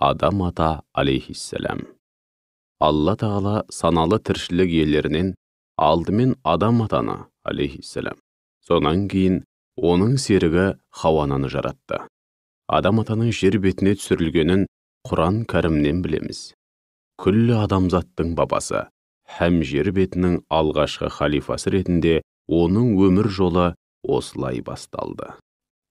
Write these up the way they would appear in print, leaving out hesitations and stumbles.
Адам ата алейхиссалам. Алла тағала саналы тіршілік иелерінен алдымен Адам атаны алейхиссалам, сонан кейін оның серігі Хауананы жаратты. Адам атаның жер бетіне түсірілгенін Құран кәрімнен білеміз. Күллі адамзаттың бабасы һәм жер бетінің алғашқы халифасы ретінде оның өмір жолы осылай басталды.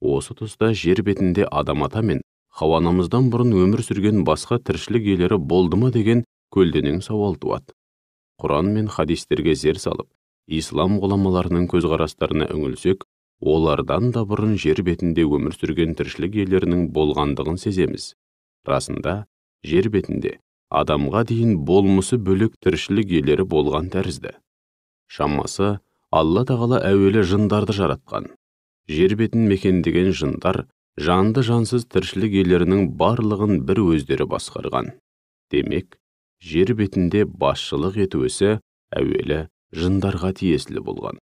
Осы тұста жер бетінде Адам ата мен Хауанамыздан бұрын өмір сүрген басқа тіршілік иелері болды ма деген көлденең сауал туады. Құран мен хадистерге зер салып, ислам ғұламаларының көзқарастарына үңілсек, олардан да бұрын жер бетінде өмір сүрген тіршілік иелерінің болғандығын сеземіз. Расында, жер бетінде адамға дейін болмысы бөлек тіршілік иелері болған тәрізді. Шамасы, Алла тағала әуелі жындарды жаратқан. Жер бетін мекендеген жындар жанды жансыз тіршілік иелерінің барлығын бір өздері басқарған. Демек, жер бетінде басшылық ету ісі әуелі жындарға тиесілі болған.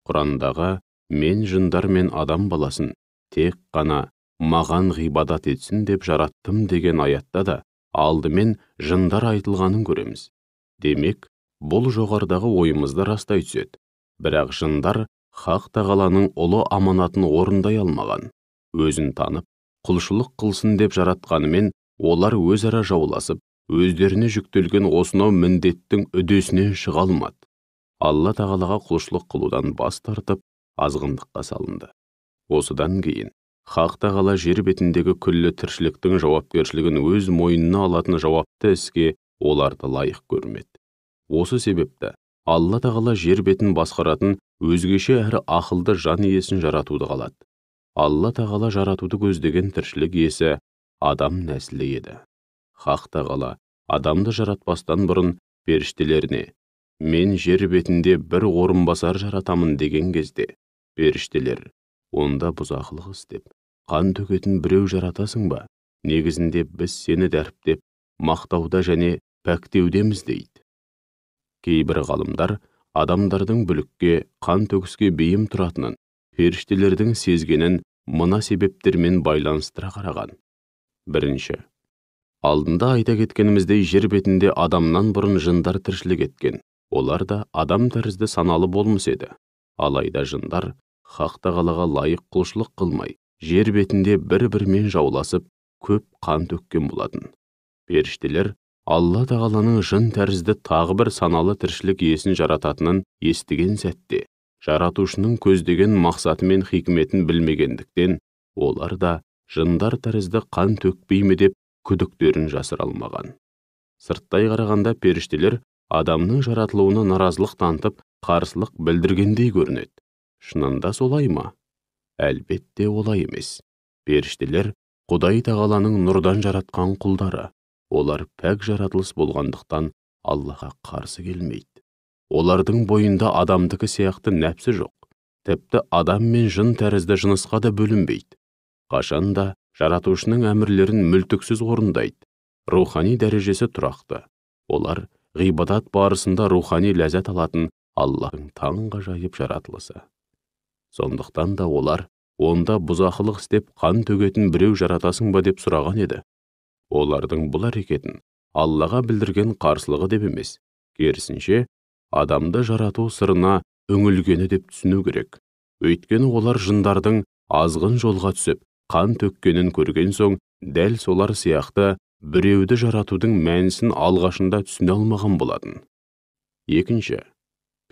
Құрандағы мен жындар мен адам баласын тек қана маған ғибадат етсін деп жараттым деген аятта да алдымен жындар айтылғанын көреміз. Демек, бұл жоғарыдағы ойымызды растай түседі. Бірақ жындар Хақ тағаланың ұлы аманатын орындай алмаған. Өзін танып, құлшылық қылсын деп жаратқанымен, олар өзара жауласып, өздеріне жүктелген осынау міндеттің үдесінен шыға алмады. Алла тағалаға құлшылық қылудан бас тартып, азғындыққа салынды. Осыдан кейін Хақ тағала жер бетіндегі күллі тіршіліктің жауапкершілігін өз мойнына алатын жауапты іске оларды лайық көрмеді. Осы себепті Алла тағала жер бетін басқаратын өзгеше әрі ақылды жан иесін жаратуды қалады. Алла тағала жаратуды көздеген тіршілік иесі адам нәсілі еді. Хақ тағала адамды жаратпастан бұрын періштелеріне мен жер бетінде бір орынбасар жаратамын деген кезде, періштелер онда бұзақылық істеп, қан төгетін біреу жаратасың ба? Негізінде біз сені дәріптеп, мақтауда және пәктеудеміз дейді. Кейбір ғалымдар адамдардың бүлікке, қан төгіске бейім тұратынын, періштелердің сезгенін мына себептермен байланыстыра қараған. Бірінші, алдында айта кеткеніміздей, жер бетінде адамнан бұрын жындар тіршілік еткен. Олар да адам тәрізді саналы болмыс еді. Алайда жындар Хақ тағалаға лайық құлшылық қылмай, жер бетінде бір-бірімен жауласып, көп қан төккен болатын. Періштелер Алла тағаланың жын тәрізді тағы бір саналы тіршілік иесін жарататынын естіген сәтте, жаратушының көздеген мақсаты мен хикметін білмегендіктен, олар да жындар тәрізді қан төкпей ме деп күдіктерін жасыра алмаған. Сырттай қарағанда періштелер адамның жаратылуына наразылық танытып, қарсылық білдіргендей көрінеді. Шынында солай ма? Әлбетте олай емес. Періштелер Құдай тағаланың нұрдан жаратқан құлдары. Олар пәк жаратылыс болғандықтан Аллаға қарсы келмейді. Олардың бойында адамдікі сияқты нәпсі жоқ. Тіпті адам мен жын тәрізді жынысқа да бөлінбейді. Қашан да жаратушының әмірлерін мүлтіксіз орындайды. Рухани дәрежесі тұрақты. Олар ғибадат барысында рухани ләззат алатын Аллаһтың таңғажайып жаратылысы. Сондықтан да олар онда бұзақылық істеп қан төгетін біреу жаратасың ба деп сұраған еді. Олардың бұл әрекетін Аллаға білдірген қарсылығы деп емес, керісінше адамды жарату сырына үңілгені деп түсіну керек. Өйткені олар жындардың азғын жолға түсіп, қан төккенін көрген соң, дәл солар сияқты біреуді жаратудың мәнісін алғашында түсіне алмаған болатын. Екінші,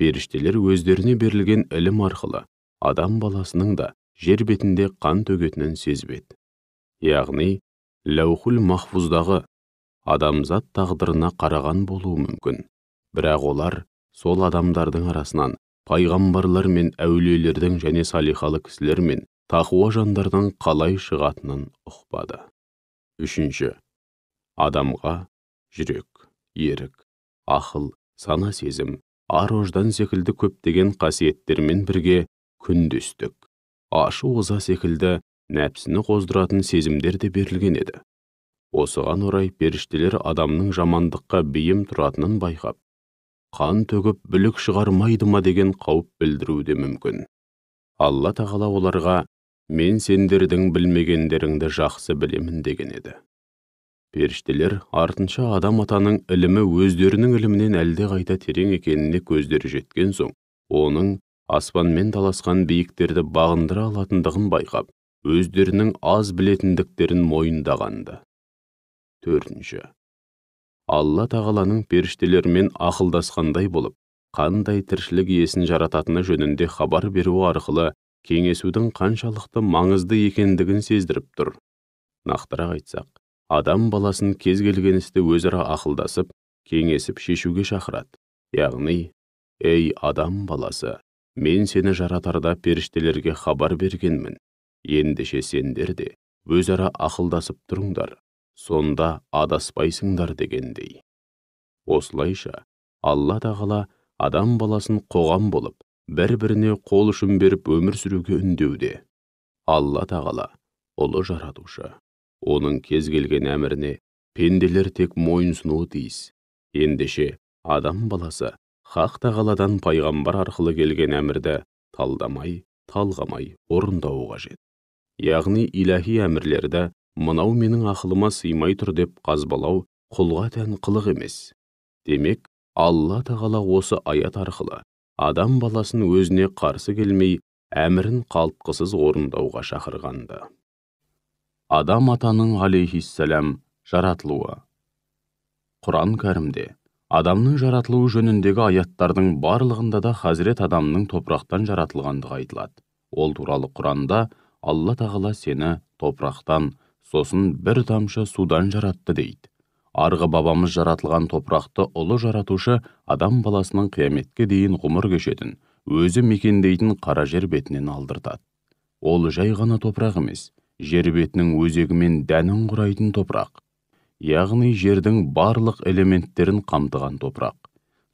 періштелер өздеріне берілген ілім арқылы адам баласының да жер бетінде қан төгетінін сезбеді. Яғни, Ләухул Махфуздағы адамзат тағдырына қараған болуы мүмкін. Бірақ олар сол адамдардың арасынан пайғамбарлар мен әулиелердің және салихалы кісілер мен тақуа жандардың қалай шығатынын ұқпады. Үшінші, адамға жүрек, ерік, ақыл, сана сезім, ар-ождан секілді көптеген қасиеттермен бірге күндестік, ашу ыза секілді нәпсіні қоздыратын сезімдер де берілген еді. Осыған орай періштелер адамның жамандыққа бейім тұратынын байқап, қан төгіп бүлік шығармайды ма деген қауіп білдіруі де мүмкін. Алла тағала оларға мен сендердің білмегендеріңді жақсы білемін деген еді. Періштелер артынша Адам атаның ілімі өздерінің ілімінен әлдеқайда терең екеніне көздері жеткен соң, оның аспанмен таласқан биіктерді бағындыра алатындығын байқап, өздерінің аз білетіндіктерін мойындағанды. Төртінші. Алла тағаланың періштелермен ақылдасқандай болып, қандай тіршілік иесін жарататыны жөнінде хабар беруі арқылы кеңесудің қаншалықты маңызды екендігін сездіріп тұр. Нақтырақ айтсақ, адам баласын кез келген істі өзара ақылдасып, кеңесіп шешуге шақырады. Яғни, ей адам баласы, мен сені жаратарда періштелерге хабар бергенмін. Ендеше сендер де өзара ақылдасып тұрыңдар, сонда адаспайсыңдар дегендей. Осылайша, Алла тағала адам баласын қоғам болып, бір-біріне қол ұшын беріп өмір сүруге үндеуде. Алла тағала ұлы жаратушы. Оның кез келген әміріне пенделер тек мойынсұнуы тиіс. Ендеше адам баласы Хақ тағаладан пайғамбар арқылы келген әмірді талдамай, талғамай орындауы қажет. Яғни иләһи әмірлерді мынау менің ақылыма сыймай тұр деп қазбалау құлға тән қылық емес. Демек, Алла тағала осы аят арқылы адам баласын өзіне қарсы келмей, әмірін қалтқысыз орындауға шақырғанды. Адам атаның алейхиссалам жаратылуы. Құран кәрімде адамның жаратылуы жөніндегі аяттардың барлығында да Хазірет Адамның топырақтан жаратылғандығы айтылады. Ол туралы Құранда Алла тағала сені топырақтан, сосын бір тамшы судан жаратты дейді. Арғы бабамыз жаратылған топырақты ұлы жаратушы адам баласының қияметке дейін ғұмыр кешетін, өзі мекендейтін қара жер бетінен алдыртады. Ол жай ғана топырақ емес, жер бетінің өзегі мен дәнін құрайтын топырақ. Яғни жердің барлық элементтерін қамтыған топырақ.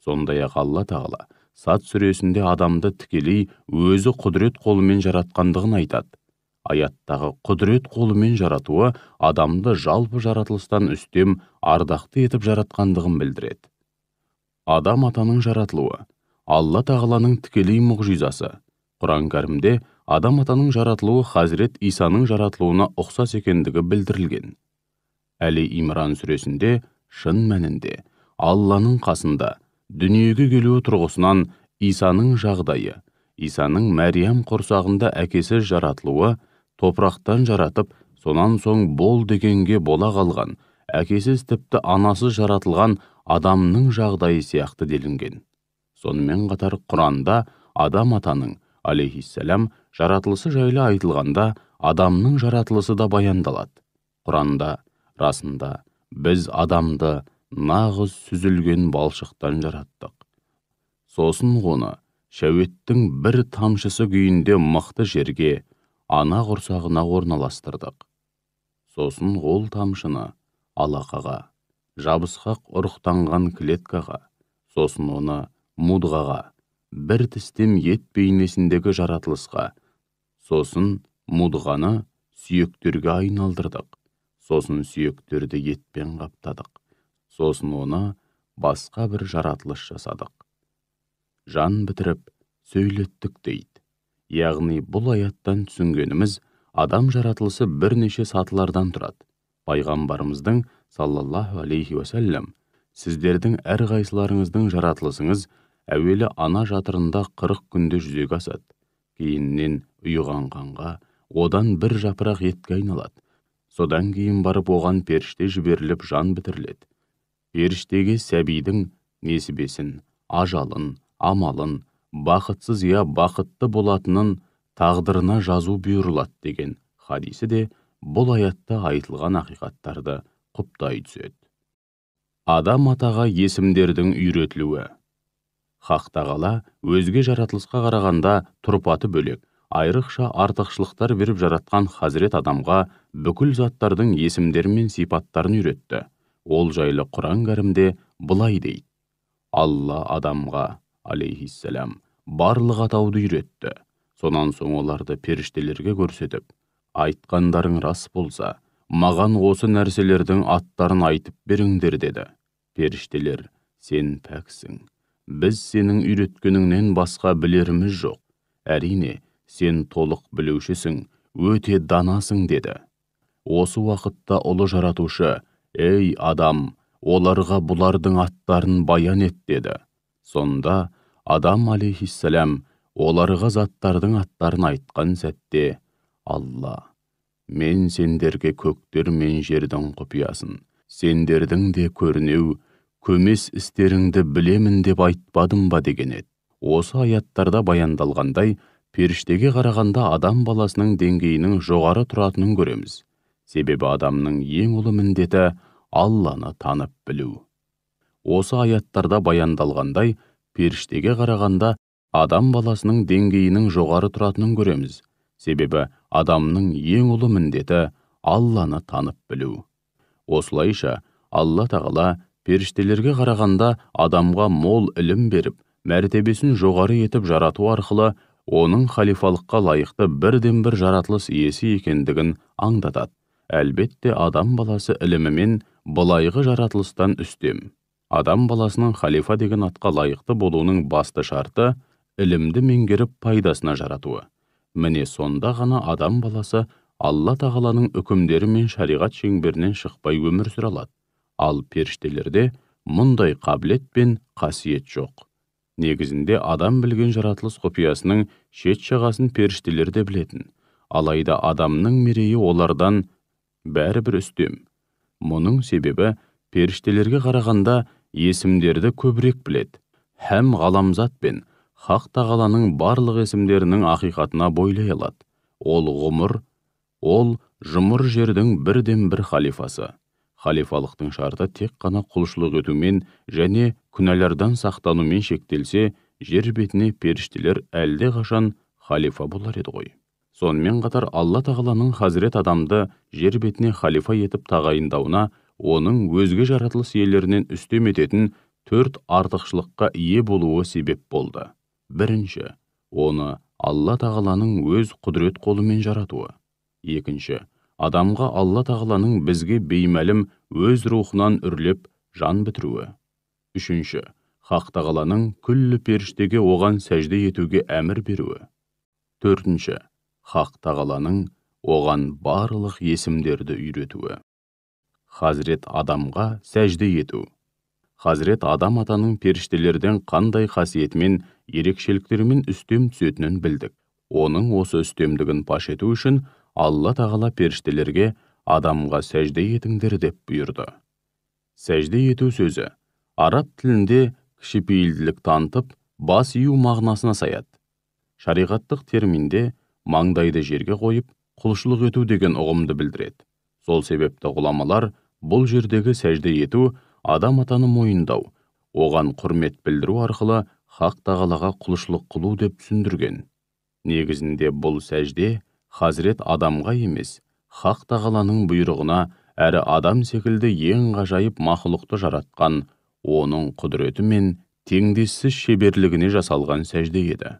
Сондай-ақ Алла тағала Сад сүресінде адамды тікелей өзі құдірет қолымен жаратқандығын айтады. Аяттағы құдірет қолымен жаратуы адамды жалпы жаратылыстан үстем, ардақты етіп жаратқандығын білдіреді. Адам атаның жаратылуы Алла тағаланың тікелей мұғжизасы. Құран кәрімде адам атаның жаратылуы Хазірет Исаның жаратылуына ұқсас екендігі білдірілген. Әли Имран сүресінде шын мәнінде Алланың қасында дүниеге келуі тұрғысынан Исаның жағдайы, Исаның Мәриям құрсағында әкесі жаратылуы, топырақтан жаратып, сонан соң бол дегенге бола қалған, әкесіз тіпті анасыз жаратылған адамның жағдайы сияқты делінген. Сонымен қатар Құранда адам атаның алейхиссалам жаратылысы жайлы айтылғанда адамның жаратылысы да баяндалады. Құранда расында біз адамды нағыз сүзілген балшықтан жараттық. Сосын оны шәуеттің бір тамшысы күйінде мықты жерге, ана құрсағына орналастырдық. Сосын ол тамшыны алақаға, жабысқақ ұрықтанған клеткаға, сосын оны мудғаға, бір тістем ет бейнесіндегі жаратылысқа, сосын мудғаны сүйектерге айналдырдық, сосын сүйектерді етпен қаптадық, сосын оны басқа бір жаратылыс жасадық. Жан бітіріп, сөйлеттік дейді. Яғни бұл аяттан түсінгеніміз, адам жаратылысы бірнеше сатылардан тұрады. Пайғамбарымыздың саллаллаху алейхи уассалам, сіздердің әрқайсыларыңыздың жаратылысыңыз әуелі ана жатырында 40 күнде жүзеге асады. Кейіннен ұйыған қанға, одан бір жапырақ етке айналады. Содан кейін барып оған періште жіберіліп жан бітіріледі. Періштеге сәбидің несібесін, ажалын, амалын, бақытсыз я бақытты болатынын тағдырына жазу бұйырылады деген хадисі де бұл аятта айтылған ақиқаттарды құптай түседі. Адам атаға есімдердің үйретілуі. Хақ тағала өзге жаратылысқа қарағанда тұрпаты бөлек, айрықша артықшылықтар беріп жаратқан Хазірет Адамға бүкіл заттардың есімдері мен сипаттарын үйретті. Ол жайлы Құран кәрімде былай дейді. Алла Адамға, алейхиссалам, барлық атауды үйретті. Сонан соң оларды періштелерге көрсетіп, айтқандарың рас болса, маған осы нәрселердің аттарын айтып беріңдер деді. Періштелер, сен пәксің, біз сенің үйреткеніңнен басқа білеріміз жоқ. Әрине, сен толық білушісің, өте данасың деді. Осы уақытта ұлы жаратушы, Ей Адам, оларға бұлардың аттарын баян ет деді. Сонда Адам алейхиссалам оларға заттардың аттарын айтқан сәтте, Алла, мен сендерге көктер мен жердің құпиясын, сендердің де көрінеу, көмес істеріңді білемін деп айтпадым ба деген еді. Осы аяттарда баяндалғандай, періштеге қарағанда адам баласының деңгейінің жоғары тұратынын көреміз. Себебі адамның ең ұлы міндеті Алланы танып білу. Осы аяттарда баяндалғандай, періштеге қарағанда адам баласының деңгейінің жоғары тұратынын көреміз. Себебі адамның ең ұлы міндеті Алланы танып білу. Осылайша, Алла Тағала періштелерге қарағанда адамға мол ілім беріп, мәртебесін жоғары етіп жарату арқылы оның халифалыққа лайықты бірден-бір жаратылыс иесі екендігін аңдатады. Әлбетте, адам баласы ілімімен былайғы жаратылыстан үстем. Адам баласының халифа деген атқа лайықты болуының басты шарты ілімді меңгеріп пайдасына жаратуы. Міне сонда ғана адам баласы Алла Тағаланың үкімдері мен шариғат шеңберінен шықпай өмір сүре алады. Ал періштелерде мұндай қабілет пен қасиет жоқ. Негізінде адам білген жаратылыс құпиясының шет жағасын періштелер де білетін. Алайда адамның мерейі олардан бәрібір үстем. Мұның себебі періштелерге қарағанда есімдерді көбірек біледі. Һәм ғаламзат пен Хақ Тағаланың барлық есімдерінің ақиқатына бойлай алады. Ол ғұмыр, ол жұмыр жердің бірден-бір халифасы. Халифалықтың шарты тек қана құлшылық етумен және күнәлардан сақтанумен шектелсе, жер бетіне періштелер әлде қашан халифа болар еді ғой. Сонымен қатар Алла Тағаланың Хазірет Адамды жер бетіне халифа етіп тағайындауына оның өзге жаратылыс иелерінен үстем ететін 4 артықшылыққа ие болуы себеп болды. Бірінші, оны Алла Тағаланың өз құдірет қолымен жаратуы. Екінші, адамға Алла Тағаланың бізге беймәлім өз рухынан үрлеп жан бітіруі. Үшінші, Хақ Тағаланың күллі періштеге оған сәжде етуге әмір беруі. Төртінші, Хақ Тағаланың оған барлық есімдерді үйретуі. Хазірет Адамға сәжде ету. Хазірет Адам атаның періштелерден қандай қасиетімен, ерекшеліктерімен үстем түсетінін білдік. Оның осы үстемдігін паш ету үшін Алла Тағала періштелерге адамға сәжде етіңдер деп бұйырды. Сәжде ету сөзі араб тілінде кішіпейілділік танытып, бас ию мағынасына саяды. Шариғаттық терминде маңдайды жерге қойып, құлшылық ету деген ұғымды білдіреді. Сол себепті ғұламалар бұл жердегі сәжде ету адам атаны мойындау, оған құрмет білдіру арқылы Хақ Тағалаға құлшылық қылу деп түсіндірген. Негізінде бұл сәжде Хазірет Адамға емес, Хақ Тағаланың бұйрығына әрі адам секілді ең ғажайып мақұлықты жаратқан, оның құдіреті мен теңдессіз шеберлігіне жасалған сәжде еді.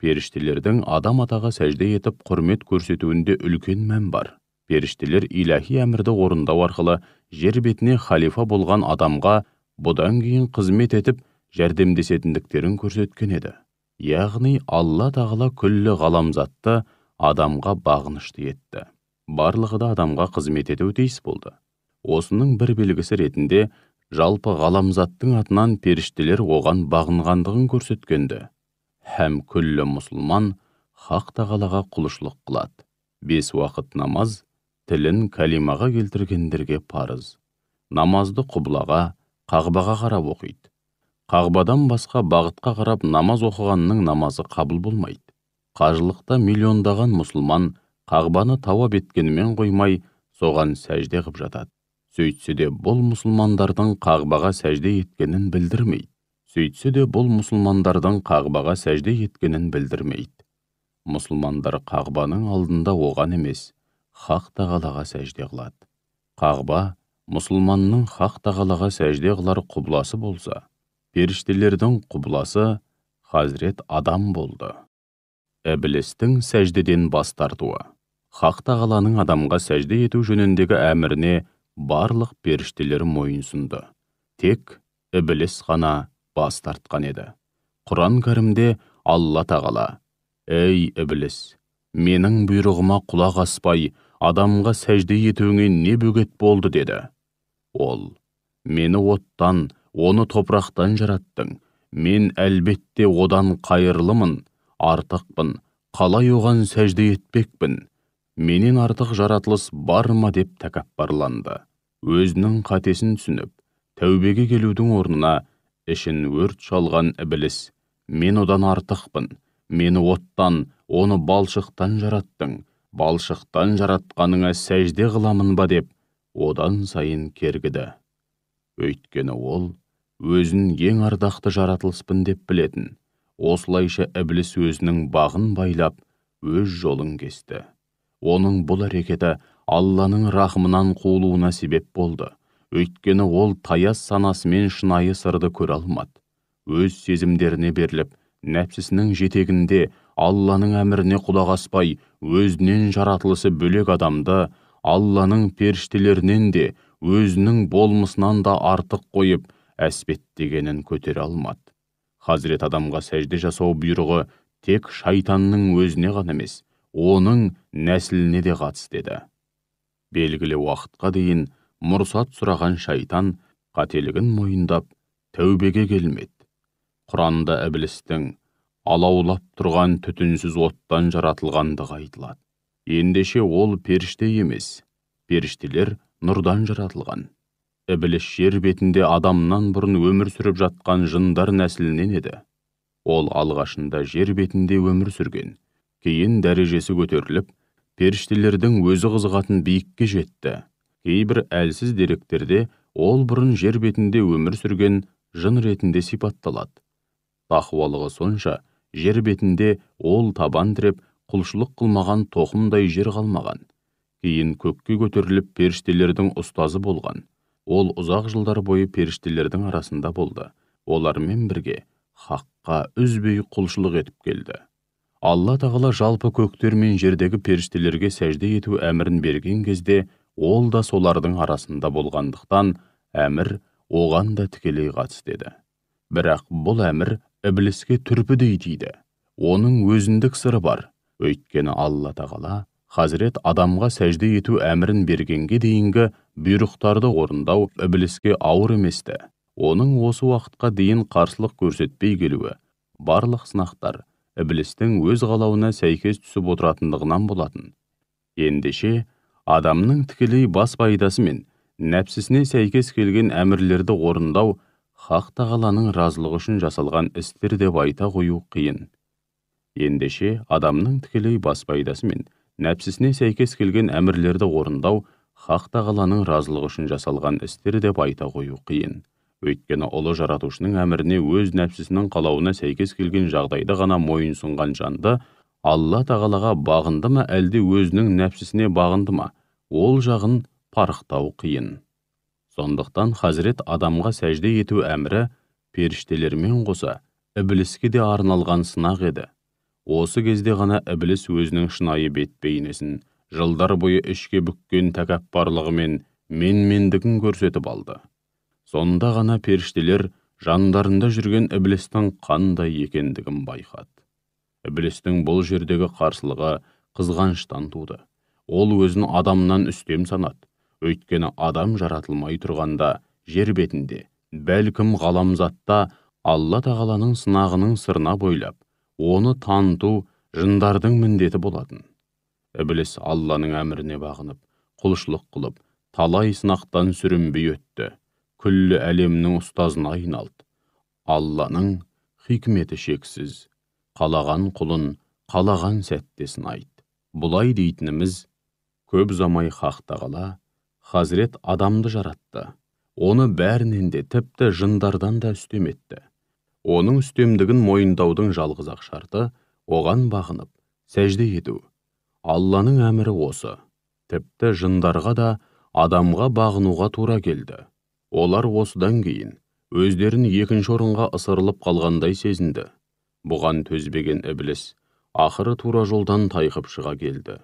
Періштелердің адам атаға сәжде етіп құрмет көрсетуінде үлкен мән бар. Періштелер иләһи әмірді орындау арқылы жер бетіне халифа болған адамға бұдан кейін қызмет етіп жәрдемдесетіндіктерін көрсеткен еді. Яғни Алла Тағала күллі ғаламзатты адамға бағынышты етті. Барлығы да адамға қызмет етуі тиіс болды. Осының бір белгісі ретінде жалпы ғаламзаттың атынан періштелер оған бағынғандығын көрсеткенді. Һәм күллі мұсылман Хақ Тағалаға құлшылық қылады. 5 уақыт намаз тілін калимаға келтіргендерге парыз. Намазды құблаға, қағбаға қарап оқиды. Қағбадан басқа бағытқа қарап намаз оқығанның намазы қабыл болмайды. Қажылықта миллиондаған мұсылман қағбаны тауап еткенімен қоймай, соған сәжде қып жатады. Сөйтсе де бұл мұсылмандардың қағбаға сәжде еткенін білдірмейді. Сөйтсе де бұл мұсылмандардың қағбаға сәжде еткенін білдірмейді. Мұсылмандар қағбаның алдында оған емес, Хақ Тағалаға сәжде қылады. Қағба мұсылманның Хақ Тағалаға сәжде қылар құбласы болса, періштелердің құбласы Хазірет Адам болды. Іблістің сәждеден бас тартуы. Хақ Тағаланың адамға сәжде ету жөніндегі әміріне барлық періштелер мойынсұнды. Тек Ібліс ғана бас тартқан еді. Құран кәрімде Алла Тағала: «Ей Ібліс, менің бұйрығыма құлақ аспай, адамға сәжде етуіңе не бөгет болды?» деді. Ол, мені оттан, оны топырақтан жараттың, мен әлбетте одан қайырлымын, артықпын, қалай оған сәжде етпекпін, менен артық жаратылыс бар ма деп тәкаппарланды. Өзінің қатесін түсініп, тәубеге келудің орнына ішін өрт шалған ібіліс, мен одан артықпын, мені оттан, оны балшықтан жараттың, балшықтан жаратқаныңа сәжде қыламын ба деп одан сайын кергіді. Өйткені ол өзін ең ардақты жаратылыспын деп білетін. Осылайша ібіліс өзінің бағын байлап, өз жолын кесті. Оның бұл әрекеті Алланың рахымынан қуылуына себеп болды. Өйткені ол таяз санасымен шынайы сырды көре алмады. Өз сезімдеріне беріліп, нәпсісінің жетегінде Алланың әміріне құлақ аспай, өзінен жаратылысы бөлек адамды Алланың періштелерінен де, өзінің болмысынан да артық қойып, әспеттегенін көтере алмады. Хазірет Адамға сәжде жасау бұйрығы тек шайтанның өзіне ғана емес, оның нәсіліне де қатысты еді. Белгілі уақытқа дейін мұрсат сұраған шайтан қателігін мойындап, тәубеге келмеді. Құранда ібілістің алаулап тұрған түтінсіз оттан жаратылғандығы айтылады. Ендеше ол періште емес, періштелер нұрдан жаратылған. Ібіліс жер бетінде адамнан бұрын өмір сүріп жатқан жындар нәсілінен еді. Ол алғашында жер бетінде өмір сүрген, кейін дәрежесі көтеріліп, періштелердің өзі қызығатын биікке жетті. Кейбір әлсіз деректерде ол бұрын жер бетінде өмір сүрген жын ретінде сипатталады. Тақуалығы сонша, жер бетінде ол табан тіреп, құлшылық қылмаған тоқымдай жер қалмаған. Кейін көкке көтеріліп періштелердің ұстазы болған. Ол ұзақ жылдар бойы періштелердің арасында болды. Олармен бірге хаққа үзбей құлшылық етіп келді. Алла тағала жалпы көктер мен жердегі періштелерге сәжде ету әмірін берген кезде, ол да солардың арасында болғандықтан әмір оған да тікелей қатысты еді. Бірақ бұл әмір ібіліске түрпідей тиді. Оның өзіндік сыры бар. Өйткені Алла тағала Хазірет Адамға сәжде ету әмірін бергенге дейінгі бұйрықтарды орындау ібіліске ауыр еместі. Оның осы уақытқа дейін қарсылық көрсетпей келуі, барлық сынақтар ібілістің өз қалауына сәйкес түсіп отыратындығынан болатын. Ендеше, адамның тікелей бас пайдасы мен нәпсісіне сәйкес келген әмірлерді орындау Хақ тағаланың разылығы үшін жасалған істер деп айта қою қиын. Ендеше, адамның тікелей бас пайдасы мен нәпсісіне сәйкес келген әмірлерді орындау Хақ тағаланың разылығы үшін жасалған істер деп айта қою қиын. Өйткені ұлы жаратушының әміріне өз нәпсісінің қалауына сәйкес келген жағдайда ғана мойынсұнған жанды Алла тағалаға бағынды ма, әлде өзінің нәпсісіне бағынды ма, ол жағын парықтау қиын. Сондықтан Хазірет Адамға сәжде ету әмірі періштелермен қоса ібіліске де арналған сынақ еді. Осы кезде ғана ібіліс өзінің шынайы бет бейнесін, жылдар бойы ішке бүккен тәкаппарлығы мен менмендігін көрсетіп алды. Сонда ғана періштелер жандарында жүрген ібілістің қандай екендігін байқады. Ібілістің бұл жердегі қарсылығы қызғаныштан туды. Ол өзін адамнан үстем санады. Өйткені адам жаратылмай тұрғанда жер бетінде, бәлкім ғаламзатта Алла тағаланың сынағының сырына бойлап, оны таныту жындардың міндеті болатын. Ібіліс Алланың әміріне бағынып, құлшылық қылып, талай сынақтан сүрінбей өтті. Күллі әлемнің ұстазына айналды. Алланың хикметі шексіз, қалаған құлын қалаған сәтте сынайды. Бұлай дейтініміз, көп ұзамай Хақ тағала Хазірет Адамды жаратты. Оны бәрінен де, тіпті жындардан да үстем етті. Оның үстемдігін мойындаудың жалғыз-ақ шарты оған бағынып, сәжде ету. Алланың әмірі осы. Тіпті жындарға да адамға бағынуға тура келді. Олар осыдан кейін өздерін екінші орынға ысырылып қалғандай сезінді. Бұған төзбеген ібіліс ақыры тура жолдан тайқып шыға келді.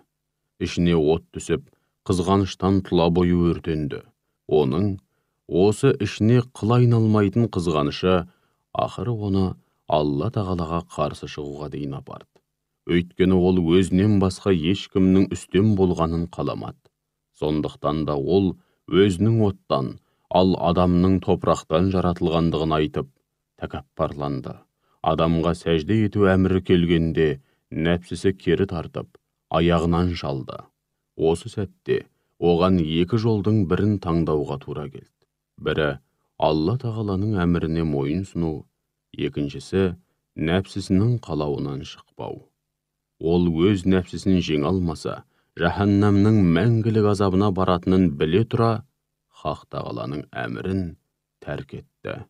Ішіне от түсіп, қызғаныштан тұла бойы өртенді. Оның осы ішіне қыл айналмайтын қызғанышы ақыры оны Алла тағалаға қарсы шығуға дейін апарды. Өйткені ол өзінен басқа ешкімнің үстем болғанын қаламады. Сондықтан да ол өзінің оттан, Ал адамның топырақтан жаратылғандығын айтып, тәкаппарланды. Адамға сәжде ету әмірі келгенде нәпсісі кері тартып, аяғынан шалды. Осы сәтте оған екі жолдың бірін таңдауға тура келді. Бірі Алла Тағаланың әміріне мойын сұну, екіншісі нәпсісінің қалауынан шықпау. Ол өз нәпсісін жеңе алмаса, жаһаннамның мәңгілік азабына баратынын біле тұра, Хақ Тағаланың әмірін тәрк етті.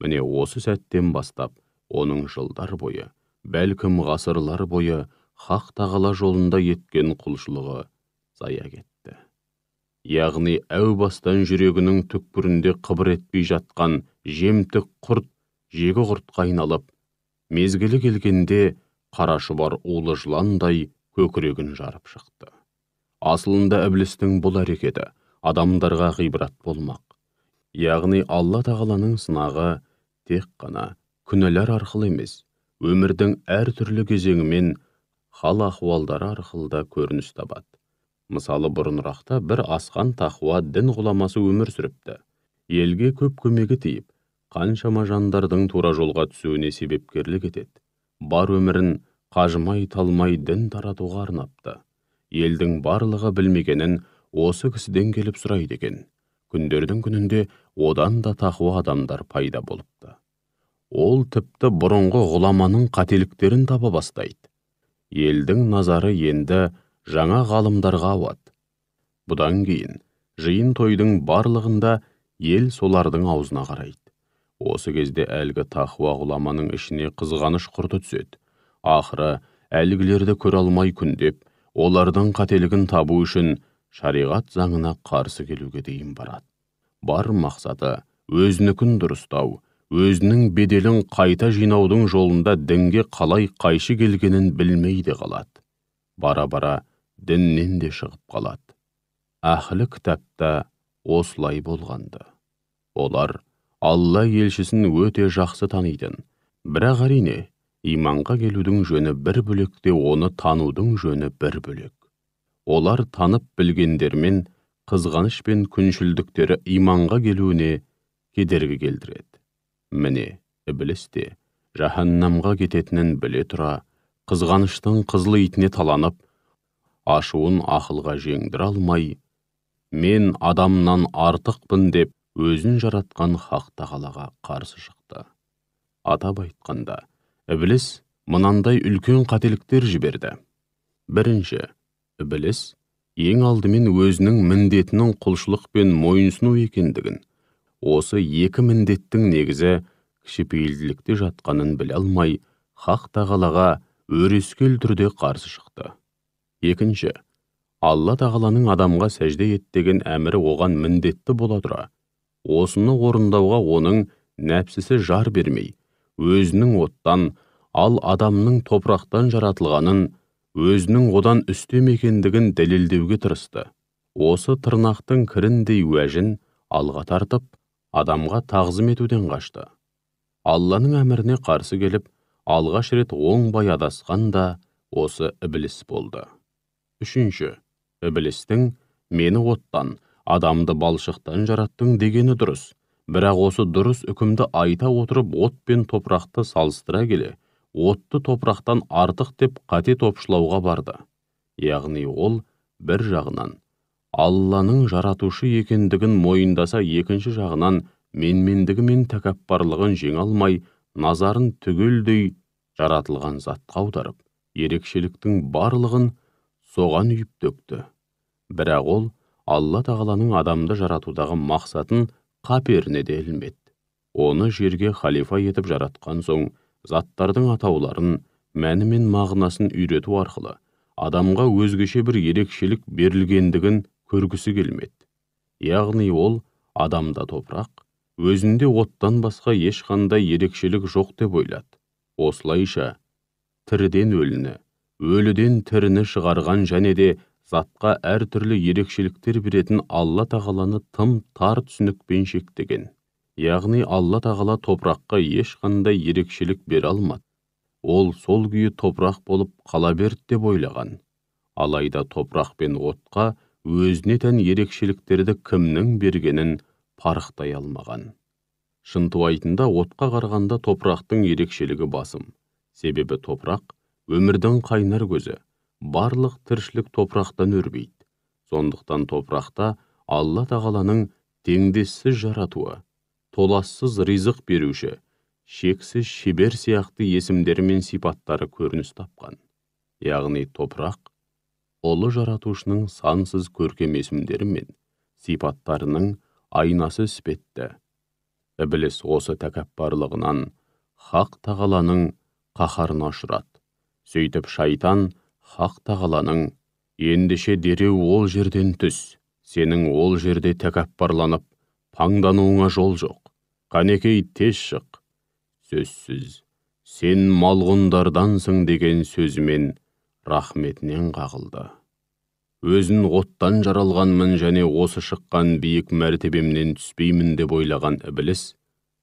Міне осы сәттен бастап, оның жылдар бойы, бәлкім ғасырлар бойы Хақ Тағала жолында еткен құлшылығы зая кетті. Яғни әу бастан жүрегінің түкпірінде қыбыр етпей жатқан жемтік құрт жегі құртқа айналып, мезгілі келгенде қара шұбар улы жыландай көкірегін жарып шықты. Асылында ібілістің бұл әрекеті адамдарға ғибрат болмақ. Яғни Алла Тағаланың сынағы тек қана күнәлар арқылы емес, өмірдің әртүрлі кезеңімен хал ахуалдары арқылы да көрініс табады. Мысалы, бұрынырақта бір асқан тақуа дін ғұламасы өмір сүріпті. Елге көп көмегі тиіп, қаншама жандардың тура жолға түсуіне себепкерлік етеді. Бар өмірін қажымай талмай дін таратуға арнапты. Елдің барлығы білмегенін осы кісіден келіп сұрайды екен. Күндердің күнінде одан да тақуа адамдар пайда болыпты. Ол тіпті бұрынғы ғұламаның қателіктерін таба бастайды. Елдің назары енді жаңа ғалымдарға ауады. Бұдан кейін жиын тойдың барлығында ел солардың аузына қарайды. Осы кезде әлгі тақуа ғұламаның ішіне қызғаныш құрты түседі. Ақыры әлгілерді көре алмай күндеп, олардың қателігін табу үшін шариғат заңына қарсы келуге дейін барады. Бар мақсаты өзінікін дұрыстау, өзінің беделін қайта жинаудың жолында дінге қалай қайшы келгенін білмей де қалады. Бара-бара діннен де шығып қалады. Әхлі кітапта осылай болғанды. Олар Алла елшісін өте жақсы танитын. Бірақ әрине, иманға келудің жөні бір бөлек те оны танудың жөні бір бөлек. Олар танып білгендермен қызғаныш пен күншілдіктері иманға келуіне кедергі келтіреді. Міне, ібіліс те жаһаннамға кететінін біле тұра, қызғаныштың қызыл итіне таланып, ашуын ақылға жеңдіре алмай, мен адамнан артықпын деп өзін жаратқан Хақ Тағалаға қарсы шықты. Атап айтқанда, ібіліс мынандай үлкен қателіктер жіберді. Бірінші, ібіліс ең алдымен өзінің міндетінің құлшылық пен мойынсыну екендігін, осы екі міндеттің негізі кішіпейілділікте жатқанын біле алмай, Хақ Тағалаға өрескел түрде қарсы шықты. Екінші, Алла Тағаланың адамға сәжде ет деген әмірі оған міндетті бола тұра, осыны орындауға оның нәпсісі жар бермей, өзінің оттан, ал адамның топырақтан жаратылғанын, өзінің одан үстем екендігін дәлелдеуге тырысты. Осы тырнақтың кіріндей уәжін алға тартып, адамға тағзым етуден қашты. Алланың әміріне қарсы келіп, алғаш рет оңбай адасқан да осы ібіліс болды. Үшінші, ібілістің мені оттан, адамды балшықтан жараттың дегені дұрыс. Бірақ осы дұрыс үкімді айта отырып, от пен топырақты салыстыра келе, отты топырақтан артық деп қате топшылауға барды. Яғни ол бір жағынан Алланың жаратушы екендігін мойындаса, екінші жағынан менмендігі мен тәкаппарлығын жеңе алмай, назарын түгелдей жаратылған затқа аударып, ерекшеліктің барлығын соған үйіп төкті. Бірақ ол Алла Тағаланың адамды жаратудағы мақсатын қаперіне де ілмеді. Оны жерге халифа етіп жаратқан соң, заттардың атауларын, мәні мен мағынасын үйрету арқылы адамға өзгеше бір ерекшелік берілгендігін көргісі келмеді. Яғни ол адамда топырақ, өзінде оттан басқа ешқандай ерекшелік жоқ деп ойлады. Осылайша тіріден өліні, өліден тіріні шығарған және де затқа әртүрлі ерекшеліктер беретін Алла Тағаланы тым тар түсінікпен шектеген. Яғни Алла Тағала топыраққа ешқандай ерекшелік бере алмады. Ол сол күйі топырақ болып қала берді деп ойлаған. Алайда топырақ пен отқа өзіне тән ерекшеліктерді кімнің бергенін парықтай алмаған. Шынтуайтында отқа қарағанда топырақтың ерекшелігі басым. Себебі топырақ өмірдің қайнар көзі, барлық тіршілік топырақтан өрбиді. Сондықтан топырақта Алла Тағаланың теңдессіз жаратуы, толассыз ризық беруші, шексіз шебер сияқты есімдері мен сипаттары көрініс тапқан. Яғни топырақ ұлы жаратушының сансыз көркем есімдері мен сипаттарының айнасы іспетті. Ібіліс осы тәкаппарлығынан Хақ Тағаланың қаһарына ұшырады. Сөйтіп шайтан Хақ Тағаланың ендеше дереу ол жерден түс, сенің ол жерде тәкаппарланып паңдануыңа жол жоқ, қанекей тез шық, сөзсіз сен малғұндардансың деген сөзімен рахметінен қағылды. Өзін оттан жаралғанмын және осы шыққан биік мәртебемнен түспеймін деп ойлаған ібіліс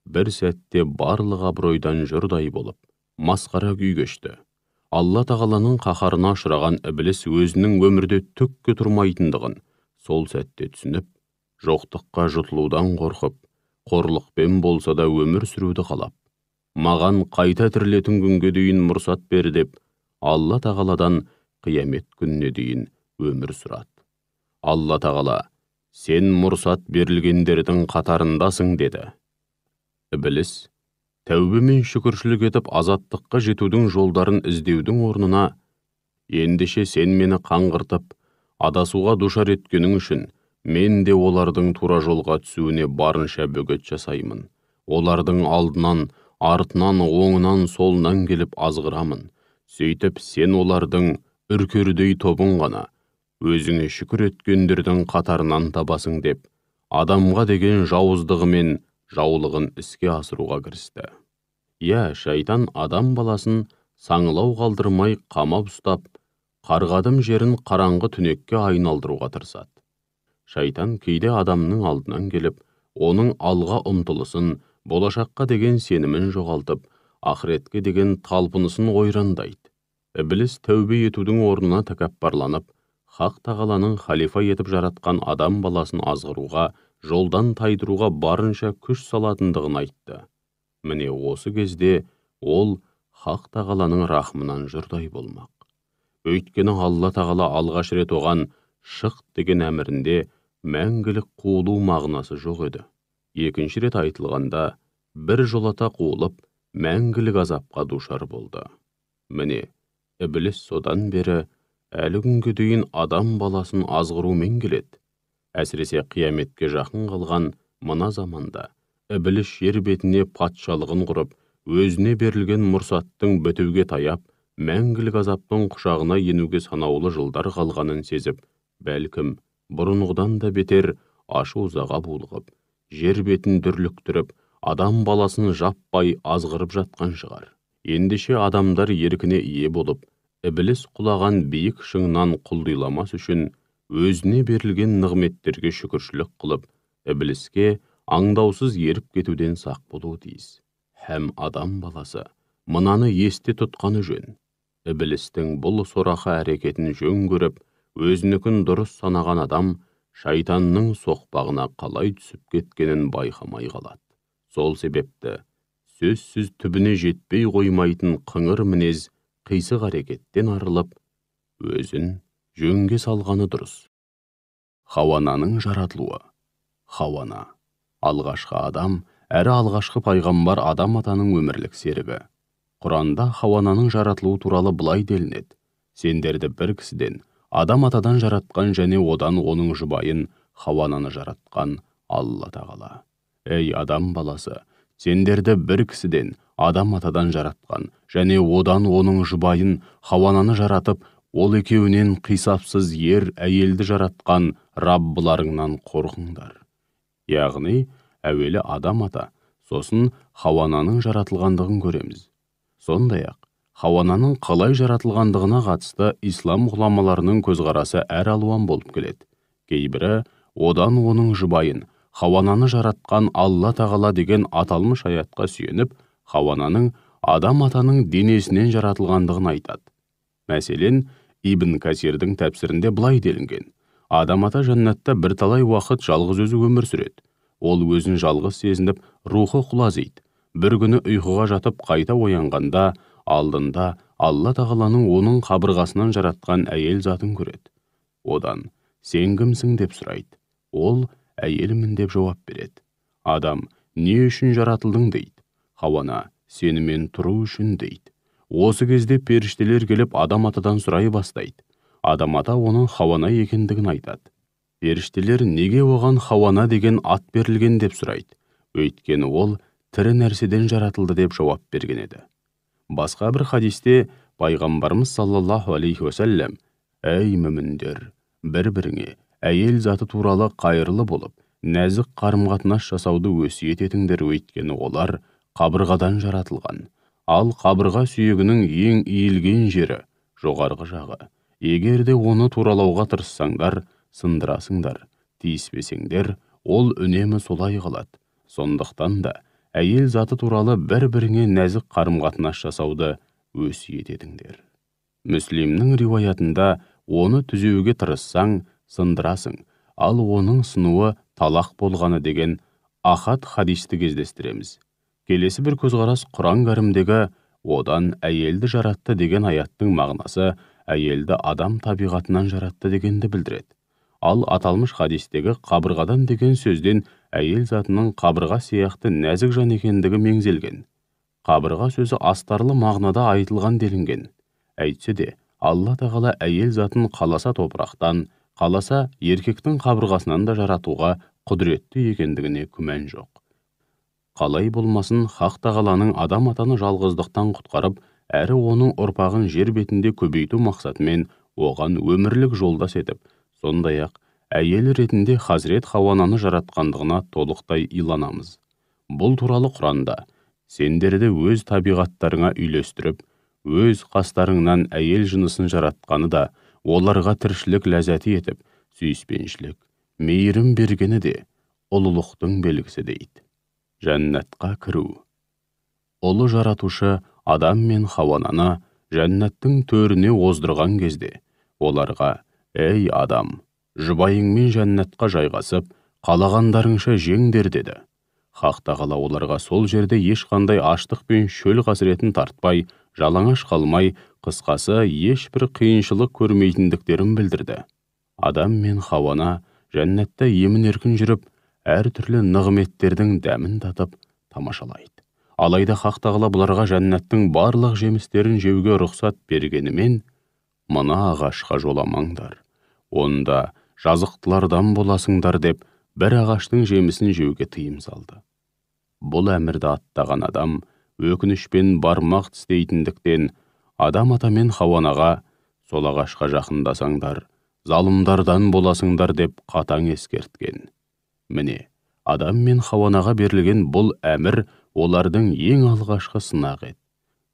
бір сәтте барлық абыройдан жұрдай болып масқара күй кешті. Алла Тағаланың қаһарына ұшыраған ібіліс өзінің өмірде түкке тұрмайтындығын сол сәтте түсініп, жоқтыққа жұтылудан қорқып, қорлықпен болса да өмір сүруді қалап, маған қайта тірілетін күнге дейін мұрсат бер деп Алла Тағаладан қиямет күніне дейін өмір сұрады. Алла Тағала, сен мұрсат берілгендердің қатарындасың деді. Ібіліс тәубе мен шүкіршілік етіп азаттыққа жетудің жолдарын іздеудің орнына, ендеше сен мені қаңғыртып, адасуға душар еткенің үшін мен де олардың тура жолға түсуіне барынша бөгет жасаймын. Олардың алдынан, артынан, оңынан, солынан келіп азғырамын. Сөйтіп сен олардың үркердей тобын ғана өзіңе шүкір еткендердің қатарынан табасың деп, адамға деген жауыздығы мен жаулығын іске асыруға кірісті. Иә, шайтан адам баласын саңылау қалдырмай қамап ұстап, қарғадым жерін қараңғы түнекке айналдыруға тырысады. Шайтан кейде адамның алдынан келіп, оның алға ұмтылысын, болашаққа деген сенімін жоғалтып, ақыретке деген талпынысын ойрандайды. Ібіліс тәубе етудің орнына тәкаппарланып, Хақ Тағаланың халифа етіп жаратқан адам баласын азғыруға, жолдан тайдыруға барынша күш салатындығын айтты. Міне осы кезде ол Хақ Тағаланың рахымынан жұрдай болмақ. Өйткені Алла Тағала алғаш рет оған шық деген әмірінде мәңгілік қуылу мағынасы жоқ еді. Екінші рет айтылғанда бір жолата қуылып, мәңгілік азапқа душар болды. Міне, ібіліс содан бері әлі күнге дейін адам баласын азғырумен келеді. Әсіресе қияметке жақын қалған мына заманда ібіліс жер бетіне патшалығын құрып, өзіне берілген мұрсаттың бітуге таяп, мәңгілік азаптың құшағына енуге санаулы жылдар қалғанын сезіп, бәлкім бұрынғыдан да бетер ашу-ызаға булығып, жер бетін дүрліктіріп, адам баласын жаппай азғырып жатқан шығар. Ендеше адамдар еркіне ие болып, ібіліс құлаған биік шыңнан құлдиламас үшін өзіне берілген нығметтерге шүкіршілік қылып, ібіліске аңдаусыз еріп кетуден сақ болуы тиіс. Һәм адам баласы мынаны есте тұтқаны жөн. Ібілістің бұл сорақы әрекетін жөн көріп, өзінікін дұрыс санаған адам шайтанның соқпағына қалай түсіп кеткенін байқамай қалады. Сол себепті сөзсіз түбіне жетпей қоймайтын қыңыр мінез қисық әрекеттен арылып, өзін жөнге салғаны дұрыс. Хауананың жаратылуы. Хауана алғашқы адам, әрі алғашқы пайғамбар Адам атаның өмірлік серігі. Құранда Хауананың жаратылуы туралы былай делінеді: сендерді бір кісіден, Адам атадан жаратқан және одан оның жұбайын Хауананы жаратқан Алла Тағала. Ей адам баласы, сендерді бір кісіден, Адам атадан жаратқан және одан оның жұбайын Хауананы жаратып, ол екеуінен қисапсыз ер әйелді жаратқан Раббыларыңнан қорқыңдар. Яғни, әуелі Адам ата, сосын Хауананың жаратылғандығын көреміз. Сондай-ақ, Хауананың қалай жаратылғандығына қатысты ислам ғұламаларының көзқарасы әр алуан болып келеді. Кейбірі одан оның жұбайын, Хауананы жаратқан Алла Тағала деген аталмыш аятқа сүйеніп, Хауананың Адам атаның денесінен жаратылғандығын айтады. Мәселен, Ибн Касирдің тәпсірінде былай делінген: Адам ата жәннатта бірталай уақыт жалғыз өзі өмір сүреді. Ол өзін жалғыз сезініп, рухы құлазиды. Бір күні ұйқыға жатып қайта оянғанда, алдында Алла Тағаланың оның қабырғасынан жаратқан әйел затын көреді. Одан, сен кімсің деп сұрайды. Ол, әйелмін деп жауап береді. Адам, не үшін жаратылдың дейді. Хауана, сенімен тұру үшін дейді. Осы кезде періштелер келіп Адам атадан сұрай бастайды. Адам ата оның Хауана екендігін айтады. Періштелер неге оған Хауана деген ат берілген деп сұрайды. Өйткені ол тірі нәрседен жаратылды деп жауап берген еді. Басқа бір хадисте пайғамбарымыз саллаллаху алейхи уассалам, әй мүміндер, бір-біріңе әйел заты туралы қайырлы болып, нәзік қарым-қатынас жасауды өсиет етіңдер, өйткені олар қабырғадан жаратылған. Ал қабырға сүйегінің ең иілген жері жоғарғы жағы. Егер де оны туралауға тырыссаңдар, сындырасыңдар, тиіспесеңдер, ол үнемі солай қалады. Сондықтан да әйел заты туралы бір-біріңе нәзік қарым-қатынас жасауды өсиет етіңдер. Мүслимнің риуаятында оны түзеуге тырыссаң, сындырасың, ал оның сынуы талақ болғаны деген ахат хадисті кездестіреміз. Келесі бір көзқарас Құран кәрімдегі одан әйелді жаратты деген аяттың мағынасы әйелді адам табиғатынан жаратты дегенді білдіреді. Ал аталмыш хадистегі қабырғадан деген сөзден әйел затының қабырға сияқты нәзік жан екендігі меңзелген. Қабырға сөзі астарлы мағынада айтылған делінген. Әйтсе де, Алла Тағала әйел затын қаласа топырақтан, қаласа еркектің қабырғасынан да жаратуға құдіретті екендігіне күмән жоқ. Қалай болмасын, Хақ Тағаланың адам атаны жалғыздықтан құтқарып, әрі оның ұрпағын жер бетінде көбейту мақсатымен оған өмірлік жолдас етіп, сондай-ақ әйел ретінде Хазірет Хауананы жаратқандығына толықтай иланамыз. Бұл туралы Құранда сендерді өз табиғаттарыңа үйлестіріп, өз қастарыңнан әйел жынысын жаратқаны да, оларға тіршілік ләззәті етіп, сүйіспеншілік, мейірім бергені де ұлылықтың белгісі дейді. Жәннатқа кіру. Ұлы жаратушы Адам мен Хауананы жәннаттың төріне оздырған кезде, оларға: «Ей адам, жұбайыңмен жәннатқа жайғасып, қалағандарыңша жеңдер» деді. Хақ Тағала оларға сол жерде ешқандай аштық пен шөл қасіретін тартпай, жалаңаш қалмай, қысқасы ешбір қиыншылық көрмейтіндіктерін білдірді. Адам мен Хауана жәннатта емін-еркін жүріп, әртүрлі нығметтердің дәмін татып тамашалайды. Алайда Хақ Тағала бұларға жәннаттың барлық жемістерін жеуге рұқсат бергенімен, мына ағашқа жоламаңдар, онда жазықтылардан боласыңдар деп бір ағаштың жемісін жеуге тыйым салды. Бұл әмірді аттаған адам өкінішпен бармақ тістейтіндіктен Адам ата мен Хауанаға сол ағашқа жақындасаңдар, залымдардан боласыңдар деп қатаң ескерткен. Міне, Адам мен Хауанаға берілген бұл әмір олардың ең алғашқы сынағы еді.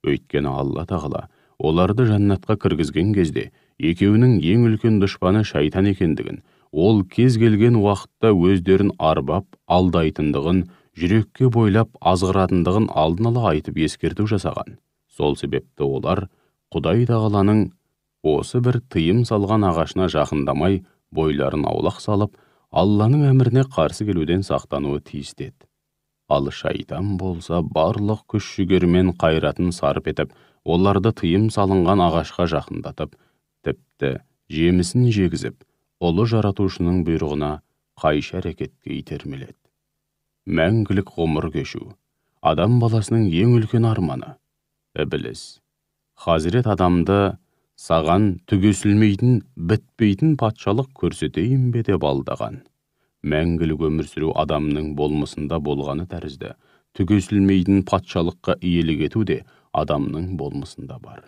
Өйткені Алла Тағала оларды жәннатқа кіргізген кезде екеуінің ең үлкен дұшпаны шайтан екендігін, ол кез келген уақытта өздерін арбап, алдайтындығын, жүрекке бойлап азғыратындығын алдын ала айтып ескерту жасаған. Сол себепті олар Құдай Тағаланың осы бір тыйым салған ағашына жақындамай, бойларын аулақ салып, Алланың әміріне қарсы келуден сақтануы тиіс деді. Ал шайтан болса барлық күш жігерімен қайратын сарп етіп, оларды тыйым салынған ағашқа жақындатып, тіпті жемісін жегізіп, ұлы жаратушының бұйрығына қайшы әрекетке итермеледі. Мәңгілік ғұмыр кешу адам баласының ең үлкен арманы. Ібіліс Хазірет Адамды саған түгесілмейтін, бітпейтін патшалық көрсетейін бе деп алдаған. Мәңгілік өмір сүру адамның болмысында болғаны тәрізді, түгесілмейтін патшалыққа иелік ету де адамның болмысында бар.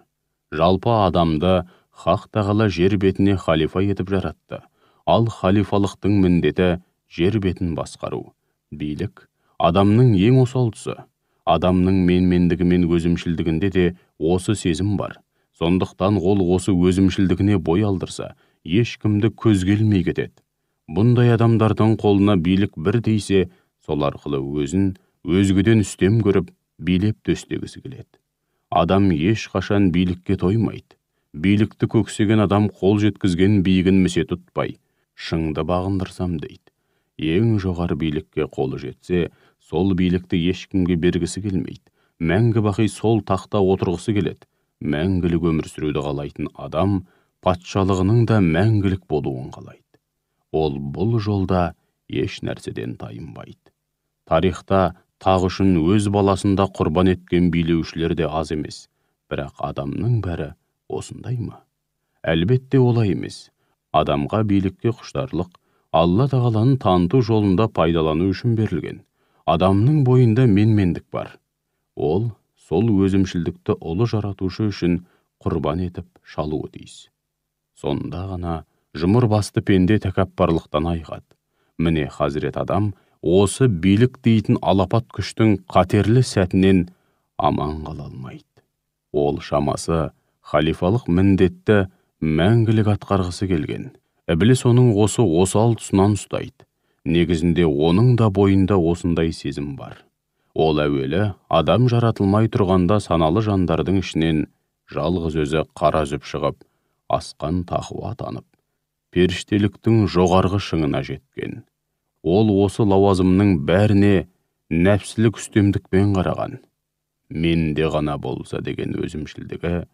Жалпы адамды Хақ Тағала жер бетіне халифа етіп жаратты. Ал халифалықтың міндеті жер бетін басқару. Билік адамның ең осал тұсы. Адамның менмендігі мен өзімшілдігінде де осы сезім бар. Сондықтан ол осы өзімшілдігіне бой алдырса, ешкімді көзге ілмей кетеді. Бұндай адамдардың қолына билік бір тисе, сол арқылы өзін өзгеден үстем көріп, билеп төстегісі келеді. Адам ешқашан билікке тоймайды. Билікті көксеген адам қол жеткізген биігін місе тұтпай, шыңды бағындырсам дейді. Ең жоғары билікке қолы жетсе, сол билікті ешкімге бергісі келмейді. Мәңгі бақи сол тақта отырғысы келеді. Мәңгілік өмір сүруді қалайтын адам патшалығының да мәңгілік болуын қалайды. Ол бұл жолда еш нәрседен тайынбайды. Тарихта тақ үшін өз баласын да құрбан еткен билеушілер де аз емес. Бірақ адамның бәрі осындай ма? Әлбетте олай емес. Адамға билікке құштарлық Алла тағаланы таныту жолында пайдалану үшін берілген. Адамның бойында менмендік бар. Ол сол өзімшілдікті ұлы жаратушы үшін құрбан етіп шалуы тиіс. Сонда ғана жұмыр басты пенде тәкаппарлықтан айығады. Міне, Хазірет Адам осы билік дейтін алапат күштің қатерлі сәтінен аман қала алмайды. Ол шамасы халифалық міндетті мәңгілік атқарғысы келген. Ібіліс оның осы осал тұсынан ұстайды. Негізінде оның да бойында осындай сезім бар. Ол әуелі адам жаратылмай тұрғанда саналы жандардың ішінен жалғыз өзі қара үзіп шығып, асқан тақуа атанып, періштеліктің жоғарғы шыңына жеткен. Ол осы лауазымның бәріне нәпсілік үстемдікпен қараған. Менде ғана болса деген өзімшілдігі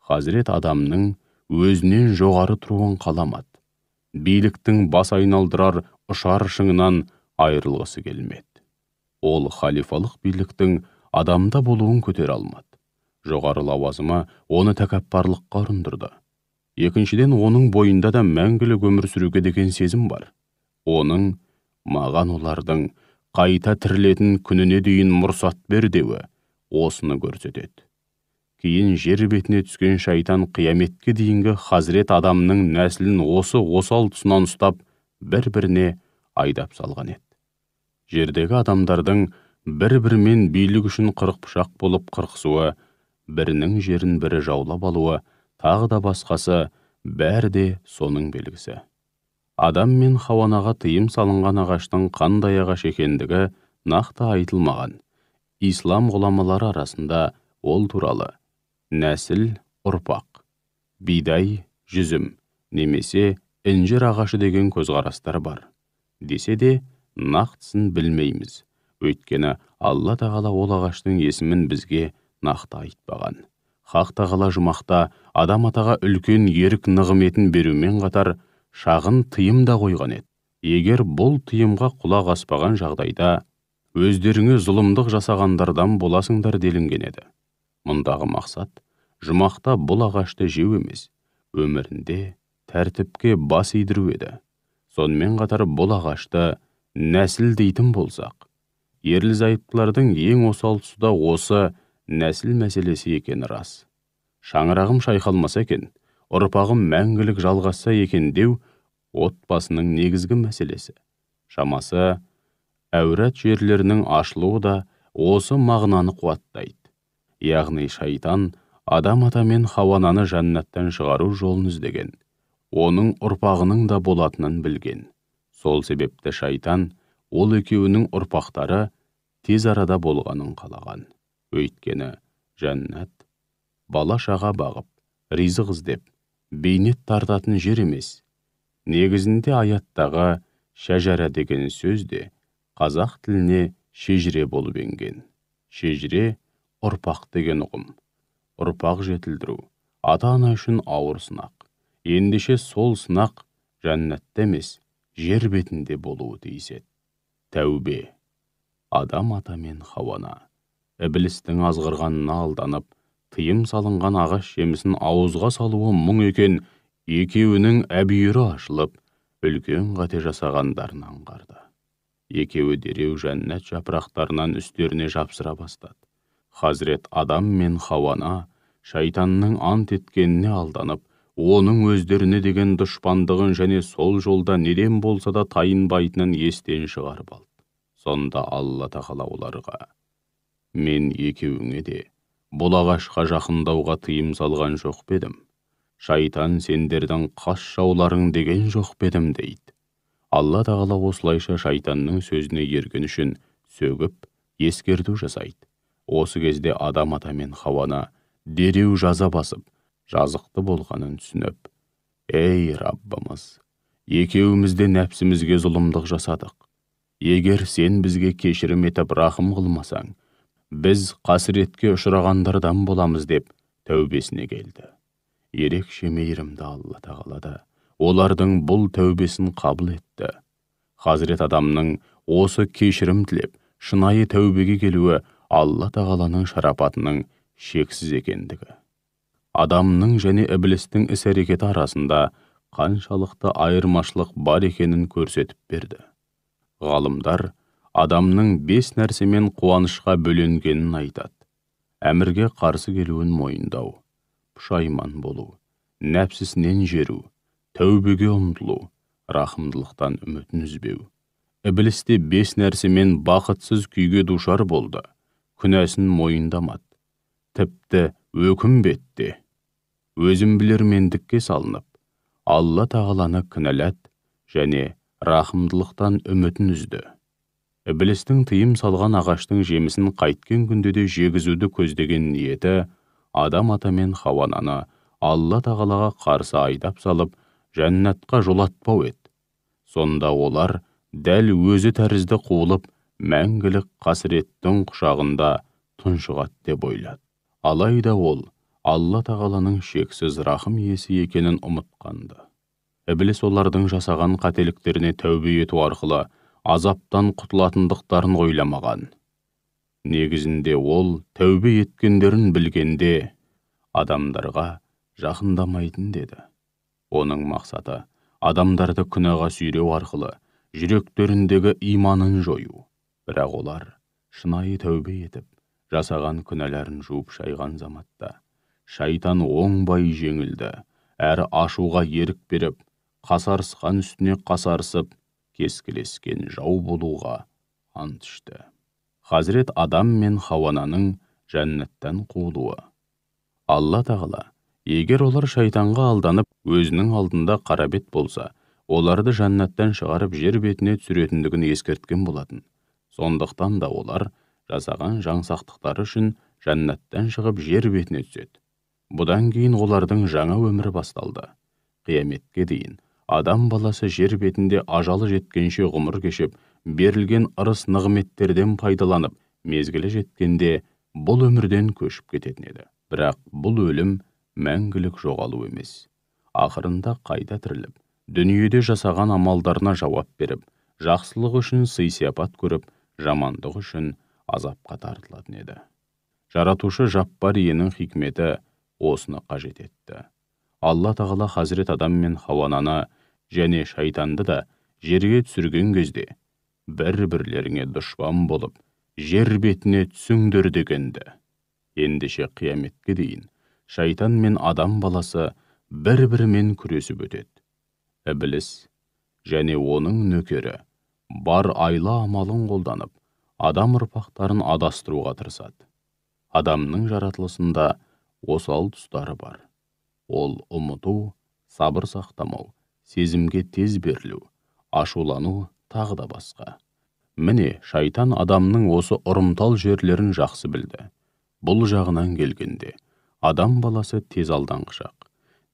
Хазірет Адамның өзінен жоғары тұруын қаламады. Биліктің бас айналдырар ұшар шыңынан айырылғысы келмеді. Ол халифалық биліктің адамда болуын көтере алмады. Жоғары лауазымы оны тәкаппарлыққа ұрындырды. Екіншіден, оның бойында да мәңгілік өмір сүруге деген сезім бар. Оның маған олардың қайта тірілетін күніне дейін мұрсат бер деуі осыны көрсетеді. Кейін жер бетіне түскен шайтан қияметке дейінгі Хазірет Адамның нәсілін осы осал тұсынан ұстап, бір-біріне айдап салған еді. Жердегі адамдардың бір-бірімен билік үшін қырық пышақ болып қырқысуы, бірінің жерін бірі жаулап алуы, тағы да басқасы, бәрі де соның белгісі. Адам мен Хауанаға тыйым салынған ағаштың қандай ағаш екендігі нақты айтылмаған. Ислам ғұламалары арасында ол туралы нәсіл, ұрпақ, бидай, жүзім немесе інжір ағашы деген көзқарастар бар. Десе де, нақтысын білмейміз. Өйткені Алла тағала ол ағаштың есімін бізге нақты айтпаған. Хақ тағала жұмақта адам атаға үлкен ерік нығметін берумен қатар шағын тыйым да қойған еді. Егер бұл тыйымға құлақ аспаған жағдайда өздеріңе зұлымдық жасағандардан боласыңдар делінген еді. Мұндағы мақсат жұмақта бұл ағашты жеу емес, өмірінде тәртіпке бас идіру еді. Сонымен қатар бұл ағашты нәсіл дейтін болсақ, ерлі зайыптылардың ең осал тұсы да осы нәсіл мәселесі екені рас. Шаңырағым шайқалмаса екен, ұрпағым мәңгілік жалғасса екен деу отбасының негізгі мәселесі. Шамасы, әурат жерлерінің ашылуы да осы мағынаны қуаттайды. Яғни шайтан Адам ата мен Хауананы жәннаттан шығару жолын іздеген, оның ұрпағының да болатынын білген. Сол себепті шайтан ол екеуінің ұрпақтары тез арада болғанын қалаған. Өйткені жәннат бала-шаға бағып, ризық іздеп, бейнет тартатын жер емес. Негізінде аяттағы шәжәрә деген сөз де қазақ тіліне шежіре болып енген. Шежіре ұрпақ деген ұғым. Ұрпақ жетілдіру ата-ана үшін ауыр сынақ. Ендеше сол сынақ жәннатта емес, жер бетінде болуы тиіс еді. Тәубе. Адам ата мен Хауана ібілістің азғырғанына алданып, тыйым салынған ағаш жемісін ауызға салуы мұң екен, екеуінің әбүйірі ашылып, үлкен қате жасағандарын аңғарды. Екеуі дереу жәннат жапырақтарынан үстеріне жапсыра бастады. Хазірет Адам мен Хауана шайтанның ант еткеніне алданып, оның өздеріне деген дұшпандығын және сол жолда неден болса да тайынбайтынын естен шығарып алды. Сонда Алла тағала оларға: «Мен екеуіңе де бұл ағашқа жақындауға тыйым салған жоқ па едім? Шайтан сендердің қас жауларың деген жоқ па едім?» дейді. Алла тағала осылайша шайтанның сөзіне ерген үшін сөгіп, ескерту жасайды. Осы кезде Адам ата мен Хауана дереу жаза басып, жазықты болғанын түсініп, «Ей, Раббымыз, екеуміз де нәпсімізге зұлымдық жасадық. Егер сен бізге кешірім етіп рахым қылмасаң, біз қасіретке ұшырағандардан боламыз деп тәубесіне келді. Ерекше мейірімді Алла Тағала да олардың бұл тәубесін қабыл етті. Хазірет Адамның осы кешірім тілеп, шынайы тәубеге келуі Алла Тағаланың шарапатының шексіз екендігі. Адамның және ібілістің іс-әрекеті арасында қаншалықты айырмашылық бар екенін көрсетіп берді. Ғалымдар адамның 5 нәрсемен қуанышқа бөленгенін айтады. Әмірге қарсы келуін мойындау, пұшайман болу, нәпсісінен жеру, тәубеге ұмтылу, рахымдылықтан үмітін үзбеу. Ібіліс те 5 нәрсемен бақытсыз күйге душар болды, күнәсін мойындамады, тіпті өкінбетті. Өзім білермендікке салынып, Алла Тағаланы кінәлат және рахымдылықтан үмітін үзді. Ібілістің тыйым салған ағаштың жемісін қайткен күнде де жегізуді көздеген ниеті Адам ата мен Хауа ананы Алла Тағалаға қарсы айдап салып, жәннатқа жолатпау еді. Сонда олар дәл өзі тәрізді қуылып, мәңгілік қасіреттің құшағында тұншығады деп ойлады. Алайда ол Алла Тағаланың шексіз рахым иесі екенін ұмытқанды. Ібіліс олардың жасаған қателіктеріне тәубе ету арқылы азаптан құтылатындықтарын ойламаған. Негізінде ол тәубе еткендерін білгенде адамдарға жақындамайтын деді. Оның мақсаты адамдарды күнәға сүйреу арқылы жүректеріндегі иманын жою. Бірақ олар шынайы тәубе етіп, жасаған күнәләрін жуып шайған заматта шайтан оңбай жеңілді, әрі ашуға ерік беріп, қасарысқан үстіне қасарысып, кескілескен жау болуға ант ішті. Хазірет Адам мен Хауананың жәннаттан қуылуы. Алла Тағала, егер олар шайтанға алданып, өзінің алдында қарабет болса, оларды жәннаттан шығарып жер бетіне түсіретіндігін ескерткен болатын. Сондықтан да олар жасаған жаңсақтықтары үшін жәннаттан шығып жер бетіне түседі. Бұдан кейін олардың жаңа өмірі басталды. Қияметке дейін адам баласы жер бетінде ажалы жеткенше ғұмыр кешіп, берілген ырыс нығметтерден пайдаланып, мезгілі жеткенде бұл өмірден көшіп кететін еді. Бірақ бұл өлім мәңгілік жоғалу емес. Ақырында қайта тіріліп, дүниеде жасаған амалдарына жауап беріп, жақсылық үшін сый-сияпат көріп, жамандық үшін азапқа тартылатын еді. Жаратушы Жаппар иенің хикметі осыны қажет етті. Алла Тағала Хазірет Адам мен Хауананы және шайтанды да жерге түсірген кезде, бір-бірлеріңе дұшпан болып, жер бетіне түсіңдер дегенді. Ендеше қияметке дейін шайтан мен адам баласы бір-бірімен күресіп өтеді. Ібіліс және оның нөкері бар айла амалын қолданып, адам ұрпақтарын адастыруға тырысады. Адамның жаратылысында осал тұстары бар. Ол ұмыту, сабыр сақтамау, сезімге тез берілу, ашулану, тағы да басқа. Міне, шайтан адамның осы ұрымтал жерлерін жақсы білді. Бұл жағынан келгенде, адам баласы тез алданғышақ.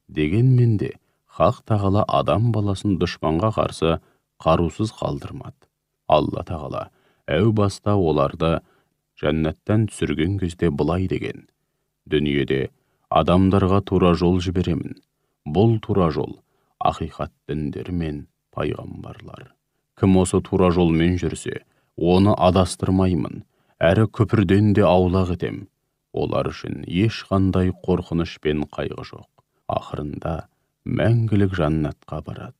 Дегенмен де, Хақ Тағала адам баласын дұшпанға қарсы қарусыз қалдырмады. Алла Тағала әу баста оларды жәннаттан түсірген кезде былай деген: дүниеде адамдарға тура жол жіберемін. Бұл тура жол ақиқат діндер мен пайғамбарлар. Кім осы тура жолмен жүрсе, оны адастырмаймын, әрі күпірден де аулақ етем. Олар үшін ешқандай қорқыныш пен қайғы жоқ. Ақырында мәңгілік жәннатқа барады.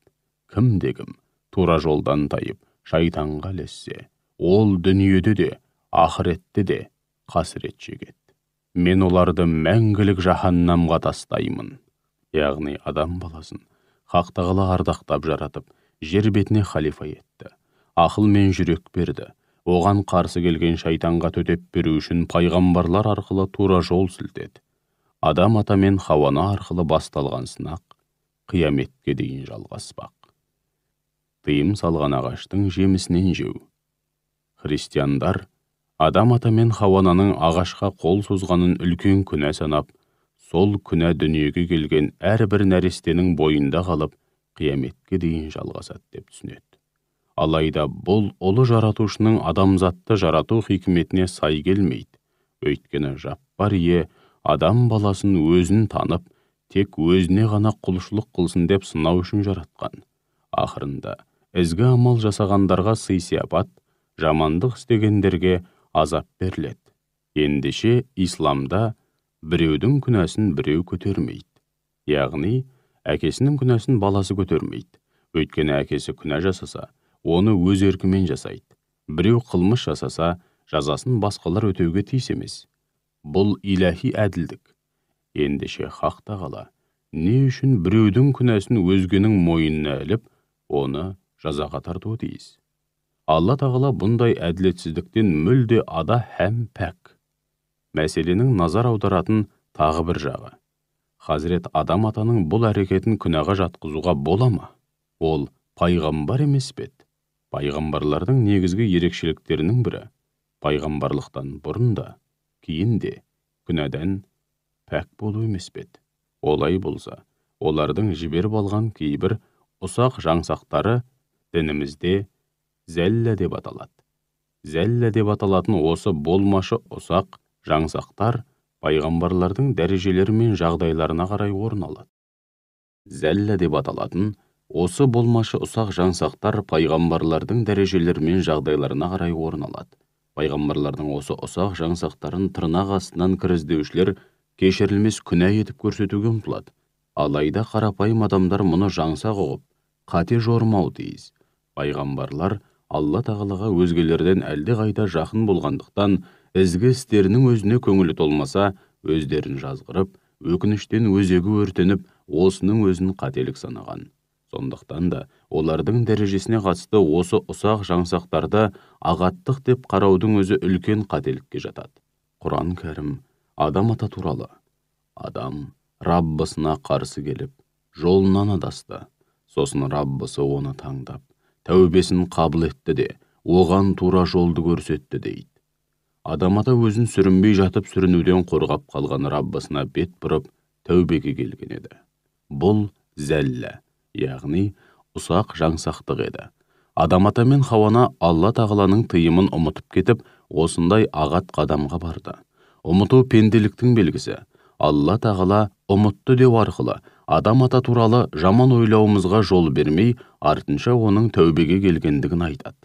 Кім дегім тура жолдан тайып, шайтанға ілессе, ол дүниеде де, ақыретте де қасірет шегеді. Мен оларды мәңгілік жаһаннамға тастаймын. Яғни адам баласын Хақ Тағала ардақтап жаратып, жер бетіне халифа етті. Ақыл мен жүрек берді. Оған қарсы келген шайтанға төтеп беру үшін пайғамбарлар арқылы тура жол сілтеді. Адам ата мен Хауана арқылы басталған сынақ қияметке дейін жалғаспақ. Тыйым салған ағаштың жемісінен жеу. Христиандар Адам ата мен Хауананың ағашқа қол созғанын үлкен күнә санап, сол күнә дүниеге келген әрбір нәрестенің бойында қалып, қияметке дейін жалғасады деп түсінеді. Алайда бұл ұлы жаратушының адамзатты жарату хикметіне сай келмейді. Өйткені Жаппар ие адам баласын өзін танып, тек өзіне ғана құлшылық қылсын деп сынау үшін жаратқан. Ақырында ізгі амал жасағандарға сый-сияпат, жамандық істегендерге азап беріледі. Ендеше исламда біреудің күнәсін біреу көтермейді. Яғни әкесінің күнәсін баласы көтермейді. Өйткені әкесі күнә жасаса, оны өз еркімен жасайды. Біреу қылмыс жасаса, жазасын басқалар өтеуге тиіс емес. Бұл иләһи әділдік. Ендеше Хақ Тағала не үшін біреудің күнәсін өзгенің мойнына іліп, оны жазаға тартуы тиіс? Алла Тағала бұндай әділетсіздіктен мүлде ада һәм пәк. Мәселенің назар аударатын тағы бір жағы. Хазірет Адам атаның бұл әрекетін күнәға жатқызуға бола ма? Ол пайғамбар емес пе еді? Пайғамбарлардың негізгі ерекшеліктерінің бірі пайғамбарлықтан бұрын да, кейін де күнәдән пәк болу емес пе еді? Олай болса, олардың жіберіп алған кейбір ұсақ жаңсақтары дінімізде зәллә деп аталады. Зәллә деп аталатын осы болмашы ұсақ жаңсақтар пайғамбарлардың дәрежелері мен жағдайларына қарай орын алады. Зәллә деп аталатын осы болмашы ұсақ жаңсақтар пайғамбарлардың дәрежелері мен жағдайларына қарай орын алады. Пайғамбарлардың осы ұсақ жаңсақтарын тырнақ астынан кіріздеушілер кешірілмес күнә етіп көрсетуге ұмтылады. Алайда қарапайым адамдар мұны жаңсақ ұғып, қате жормау тиіс. Пайғамбарлар Алла Тағалаға өзгелерден әлдеқайда жақын болғандықтан, ізгі істерінің өзіне көңілі толмаса, өздерін жазғырып, өкініштен өзегі өртеніп, осының өзін қателік санаған. Сондықтан да олардың дәрежесіне қатысты осы ұсақ жаңсақтарды ағаттық деп қараудың өзі үлкен қателікке жатады. Құран Кәрім Адам ата туралы. Адам Раббысына қарсы келіп, жолынан адасты. Сосын Раббысы оны таңдап, тәубесін қабыл етті де, оған тура жолды көрсетті дейді. Адам ата өзін сүрінбей жатып сүрінуден қорғап қалған Раббысына бет бұрып, тәубеге келген еді. Бұл зәллә, яғни ұсақ жаңсақтық еді. Адам ата мен Хауана Алла Тағаланың тыйымын ұмытып кетіп, осындай ағат қадамға барды. Ұмыту пенделіктің белгісі. Алла Тағала ұмытты деу арқылы адам ата туралы жаман ойлауымызға жол бермей, артынша оның тәубеге келгендігін айтады.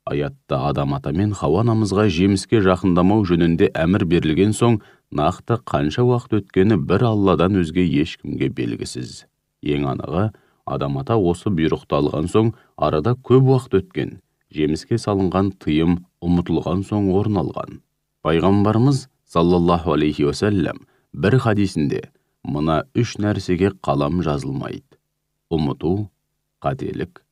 Аятта адам ата мен Хауа анамызға жеміске жақындамау жөнінде әмір берілген соң, нақты қанша уақыт өткені бір Алладан өзге ешкімге белгісіз. Ең анығы, адам ата осы бұйрықты алған соң арада көп уақыт өткен, жеміске салынған тыйым ұмытылған соң орын алған. Пайғамбарымыз саллаллаху алейхи уассалам бір хадисінде мына үш нәрсеге қалам жазылмайды: ұмыту, қателік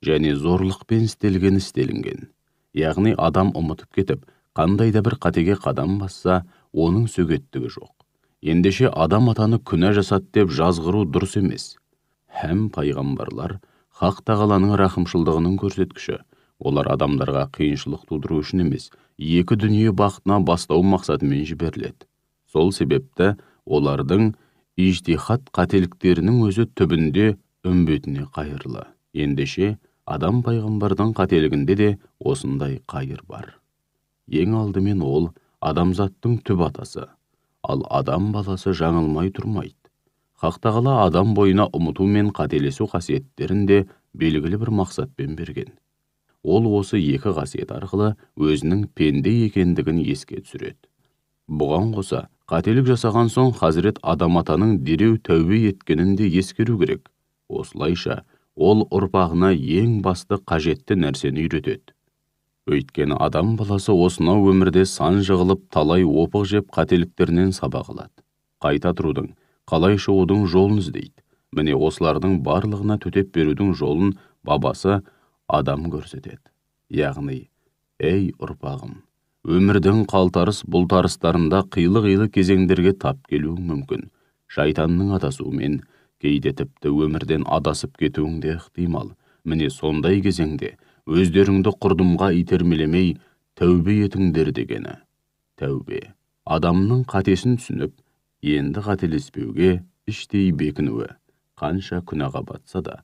және зорлықпен істелген істелінген. Яғни адам ұмытып кетіп, қандай да бір қатеге қадам басса, оның сөгеттігі жоқ. Ендеше адам атаны күнә жасады деп жазғыру дұрыс емес. Һәм пайғамбарлар Хақ Тағаланың рахымшылдығының көрсеткіші. Олар адамдарға қиыншылық тудыру үшін емес, екі дүние бақытына бастау мақсатымен жіберіледі. Сол себепті олардың ижтихад қателіктерінің өзі түбінде үмбетіне қайырлы. Ендеше адам пайғамбардың қателігінде де осындай қайыр бар. Ең алдымен ол адамзаттың түп атасы, ал адам баласы жаңылмай тұрмайды. Хақ Тағала адам бойына ұмыту мен қателесу қасиеттерін де белгілі бір мақсатпен берген. Ол осы екі қасиет арқылы өзінің пенде екендігін еске түсіреді. Бұған қоса, қателік жасаған соң Хазірет Адам атаның дереу тәубе еткенін де ескеру керек. Осылайша, ол ұрпағына ең басты қажетті нәрсені үйретеді. Өйткені адам баласы осынау өмірде сан жығылып, талай опық жеп қателіктерінен сабақ алады. Қайта тұрудың, қалай шығудың жолын іздейді. Міне осылардың барлығына төтеп берудің жолын бабасы адам көрсетеді. Яғни, ей ұрпағым, өмірдің қалтарыс бұлтарыстарында қилы-қилы кезеңдерге тап келуің мүмкін. Шайтанның адасуымен, кейде тіпті өмірден адасып кетуің де ықтимал. Міне сондай кезеңде өздеріңді құрдымға итермелемей тәубе етіңдер дегені. Тәубе, адамның қатесін түсініп, енді қателеспеуге іштей бекінуі. Қанша күнәға батса да,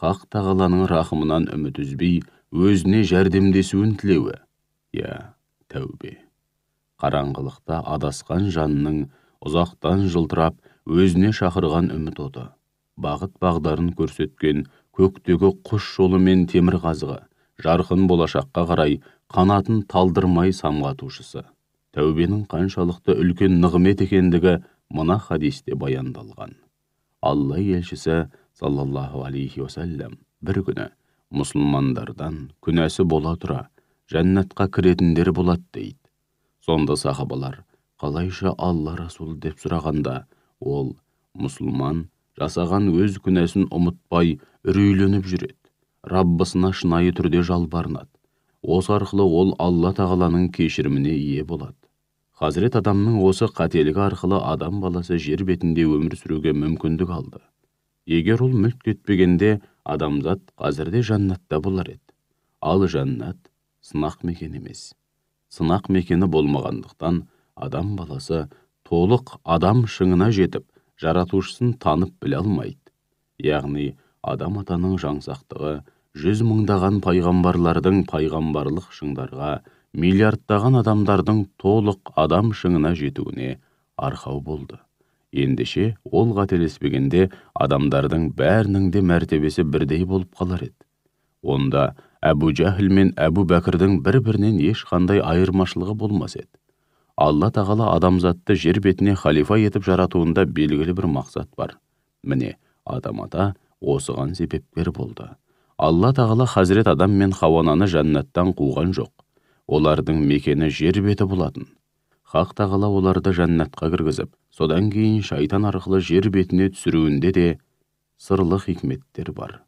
Хақ Тағаланың рахымынан үміт үзбей, өзіне жәрдемдесуін тілеуі. Я, тәубе. Қараңғылықта адасқан жанның ұзақтан жылтырап, өзіне шақырған үміт оты, бағыт бағдарын көрсеткен көктегі құс жолы мен темір қазығы, жарқын болашаққа қарай қанатын талдырмай самғатушысы. Тәубенің қаншалықты үлкен нығмет екендігі мына хадисте баяндалған. Алла елшісі саллаллаху алейхи уассалам бір күні мұсылмандардан күнәсі бола тұра жәннатқа кіретіндер болады дейді. Сонда сахабалар қалайша Алла Расулы деп сұрағанда, ол мұсылман жасаған өз күнәсін ұмытпай үрейленіп жүреді, Раббысына шынайы түрде жалбарынады. Осы арқылы ол Алла тағаланың кешіріміне ие болады. Хазірет Адамның осы қателігі арқылы адам баласы жер бетінде өмір сүруге мүмкіндік алды. Егер ол мүлт кетпегенде, адамзат қазірде жәннатта болар еді. Ал жәннат сынақ мекені емес. Сынақ мекені болмағандықтан адам баласы толық адам шыңына жетіп, жаратушысын танып біле алмайды. Яғни адам атаның жаңсақтығы жүз мыңдаған пайғамбарлардың пайғамбарлық шыңдарға, миллиардтаған адамдардың толық адам шыңына жетуіне арқау болды. Ендеше ол қателеспегенде адамдардың бәрінің де мәртебесі бірдей болып қалар еді. Онда Әбу Жахил мен Әбу Бәкірдің бір-бірінен ешқандай айырмашылығы болмас еді. Алла тағала адамзатты жер бетіне халифа етіп жаратуында белгілі бір мақсат бар. Міне, Адам ата осыған себепкер болды. Алла тағала Хазірет Адам мен Хауананы жәннаттан қуған жоқ. Олардың мекені жер беті болатын. Хақ тағала оларды жәннатқа кіргізіп, содан кейін шайтан арқылы жер бетіне түсіруінде де сырлы хикметтер бар.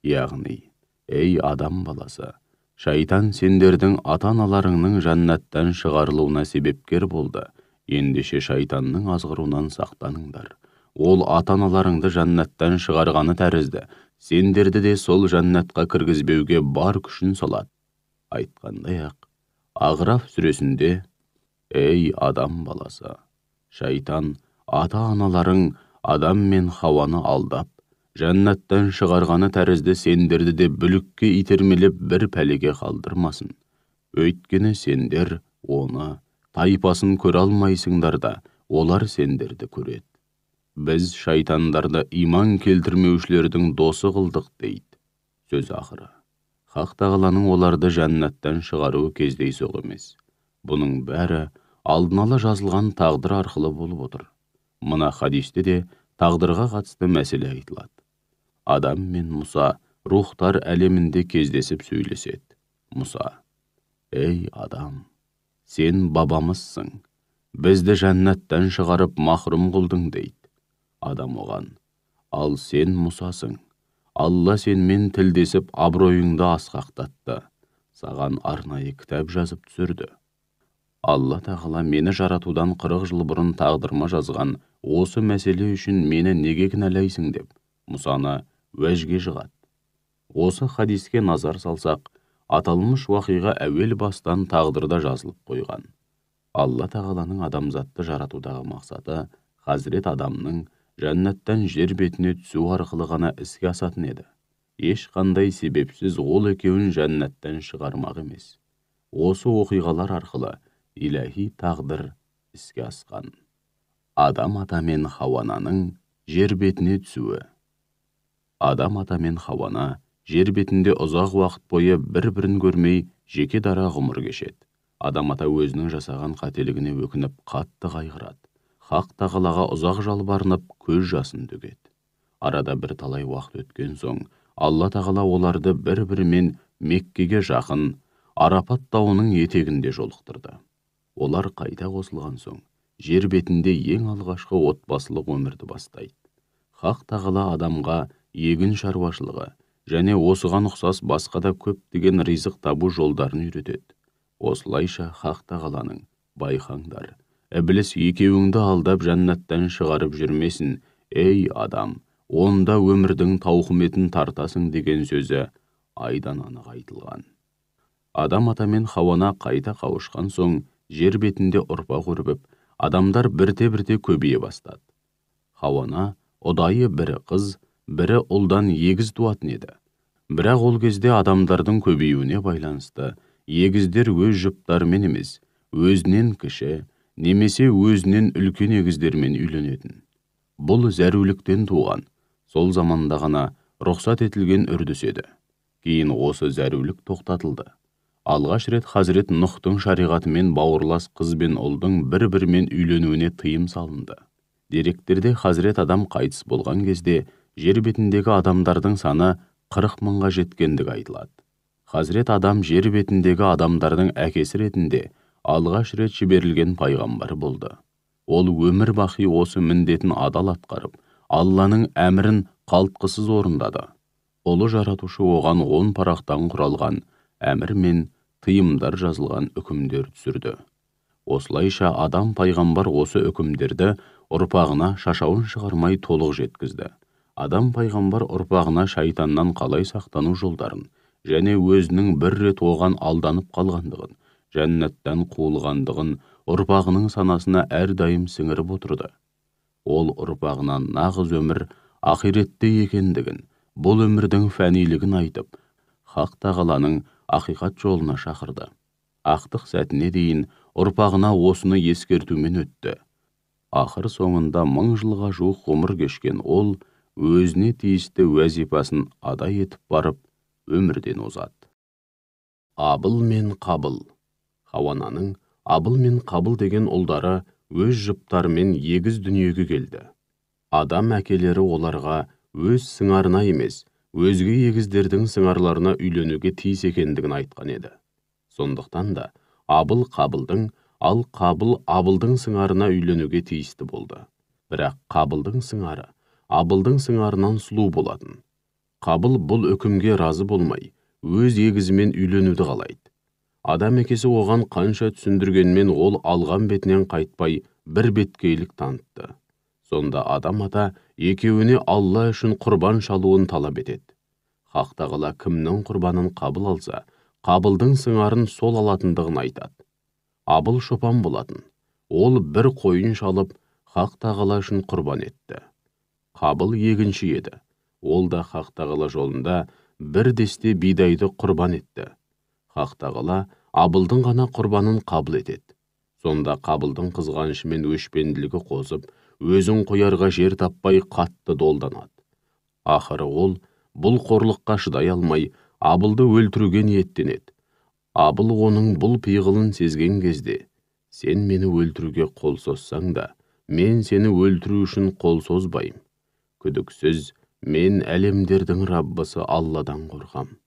Яғни, ей адам баласы, шайтан сендердің ата-аналарыңның жәннаттан шығарылуына себепкер болды. Ендеше шайтанның азғыруынан сақтаныңдар. Ол ата-аналарыңды жәннаттан шығарғаны тәрізді, сендерді де сол жәннатқа кіргізбеуге бар күшін салады. Айтқандай-ақ, Ағраф сүресінде, ей адам баласы, шайтан ата-аналарың Адам мен Хауаны алдап, жәннаттан шығарғаны тәрізді сендерді де бүлікке итермелеп бір пәлеге қалдырмасын. Өйткені сендер оны, тайпасын көре алмайсыңдар да, олар сендерді көреді. Біз шайтандарды иман келтірмеушілердің досы қылдық дейді. Сөз ақыры. Хақ тағаланың оларды жәннаттан шығаруы кездейсоқ емес. Бұның бәрі алдын ала жазылған тағдыр арқылы болып отыр. Мына хадисте де тағдырға қатысты мәселе айтылады. Адам мен Мұса рухтар әлемінде кездесіп сөйлеседі. Мұса: «Ей адам, сен бабамызсың, бізді жәннаттан шығарып махрұм қылдың» дейді. Адам оған: «Ал сен Мұсасың, Алла сенмен тілдесіп абыройыңды асқақтатты, саған арнайы кітап жазып түсірді. Алла тағала мені жаратудан 40 жыл бұрын тағдырыма жазған осы мәселе үшін мені неге кінәлайсың» деп Мұсаны уәжге жығады. Осы хадиске назар салсақ, аталмыш уақиға әуел бастан тағдырда жазылып қойған. Алла тағаланың адамзатты жаратудағы мақсаты Хазірет Адамның жәннаттан жер бетіне түсу арқылы ғана іске асатын еді. Ешқандай себепсіз ол екеуін жәннаттан шығармақ емес. Осы оқиғалар арқылы иләһи тағдыр іске асқан. Адам ата мен Хауананың жер бетіне түсуі. Адам ата мен Хауана жер бетінде ұзақ уақыт бойы бір-бірін көрмей жеке дара ғұмыр кешеді. Адам ата өзінің жасаған қателігіне өкініп қатты қайғырады. Хақ тағалаға ұзақ жалбарынып көз жасын төгеді. Арада бір талай уақыт өткен соң, Алла тағала оларды бір-бірімен Меккеге жақын Арапат тауының етегінде жолықтырды. Олар қайта қосылған соң, жер бетінде ең алғашқы отбасылық өмірді бастайды. Хақ тағала адамға егін шаруашылығы және осыған ұқсас басқа да көптеген ризық табу жолдарын үйретеді. Осылайша Хақ тағаланың: «Байқаңдар, ібіліс екеуіңді алдап жәннаттан шығарып жүрмесін, ей адам, онда өмірдің тауқыметін тартасың» деген сөзі айдан анық айтылған. Адам ата мен Хауана қайта қауышқан соң, жер бетінде ұрпақ өрбіп, адамдар бірте-бірте көбейе бастады. Хауана ұдайы бірі қыз, бірі ұлдан егіз туатын еді. Бірақ ол кезде адамдардың көбеюіне байланысты егіздер өз жұптарымен емес, өзінен кіші немесе өзінен үлкен егіздермен үйленетін. Бұл зәруліктен туған, сол заманда ғана рұқсат етілген үрдіс еді. Кейін осы зәрулік тоқтатылды. Алғаш рет Хазірет Нұхтың шариғатымен бауырлас қыз бен ұлдың бір-бірімен үйленуіне тыйым салынды. Деректерде Хазірет Адам қайтыс болған кезде жер бетіндегі адамдардың саны 40 мыңға жеткендігі айтылады. Хазірет Адам жер бетіндегі адамдардың әкесі ретінде алғаш рет жіберілген пайғамбар болды. Ол өмір бақи осы міндетін адал атқарып, Алланың әмірін қалтқысыз орындады. Ұлы жаратушы оған 10 парақтан құралған әмір мен тыйымдар жазылған үкімдер түсірді. Осылайша Адам пайғамбар осы үкімдерді ұрпағына шашауын шығармай толық жеткізді. Адам пайғамбар ұрпағына шайтаннан қалай сақтану жолдарын және өзінің бір рет оған алданып қалғандығын, жәннаттан қуылғандығын ұрпағының санасына әрдайым сіңіріп отырды. Ол ұрпағына нағыз өмір ақиретте екендігін, бұл өмірдің фәнилігін айтып, Хақ тағаланың ақиқат жолына шақырды. Ақтық сәтіне дейін ұрпағына осыны ескертумен өтті. Ақыр соңында 1000 жылға жуық ғұмыр кешкен ол өзіне тиісті уәзипасын ада етіп барып, өмірден озады. Абыл мен Қабыл. Хауананың Абыл мен Қабыл деген ұлдары өз жұптарымен егіз дүниеге келді. Адам әкелері оларға өз сыңарына емес, өзге егіздердің сыңарларына үйленуге тиіс екендігін айтқан еді. Сондықтан да Абыл Қабылдың, ал Қабыл Абылдың сыңарына үйленуге тиісті болды. Бірақ Қабылдың сыңары Абылдың сыңарынан сұлу болатын. Қабыл бұл үкімге разы болмай, өз егізімен үйленуді қалайды. Адам әкесі оған қанша түсіндіргенмен ол алған бетінен қайтпай бір беткейлік танытты. Сонда Адам ата екеуіне Алла үшін құрбан шалуын талап етеді. Хақ тағала кімнің құрбанын қабыл алса, Қабылдың сыңарын сол алатындығын айтады. Абыл шопан болатын. Ол бір қойын шалып, Хақ тағала үшін құрбан етті. Қабыл егінші еді. Ол да Хақ тағала жолында бір десте бидайды құрбан етті. Хақ тағала Абылдың ғана құрбанын қабыл етеді. Сонда Қабылдың қызғанышы мен өшпенділігі қозып, өзін қоярға жер таппай қатты долданады. Ақыры ол бұл қорлыққа шыдай алмай, Абылды өлтіруге ниеттенеді. Абыл оның бұл пиғылын сезген кезде, сен мені өлтіруге қол созсаң да, мен сені өлтіру үшін қол созбаймын. Күдіксіз, мен әлемдердің Раббысы Алладан қорқам.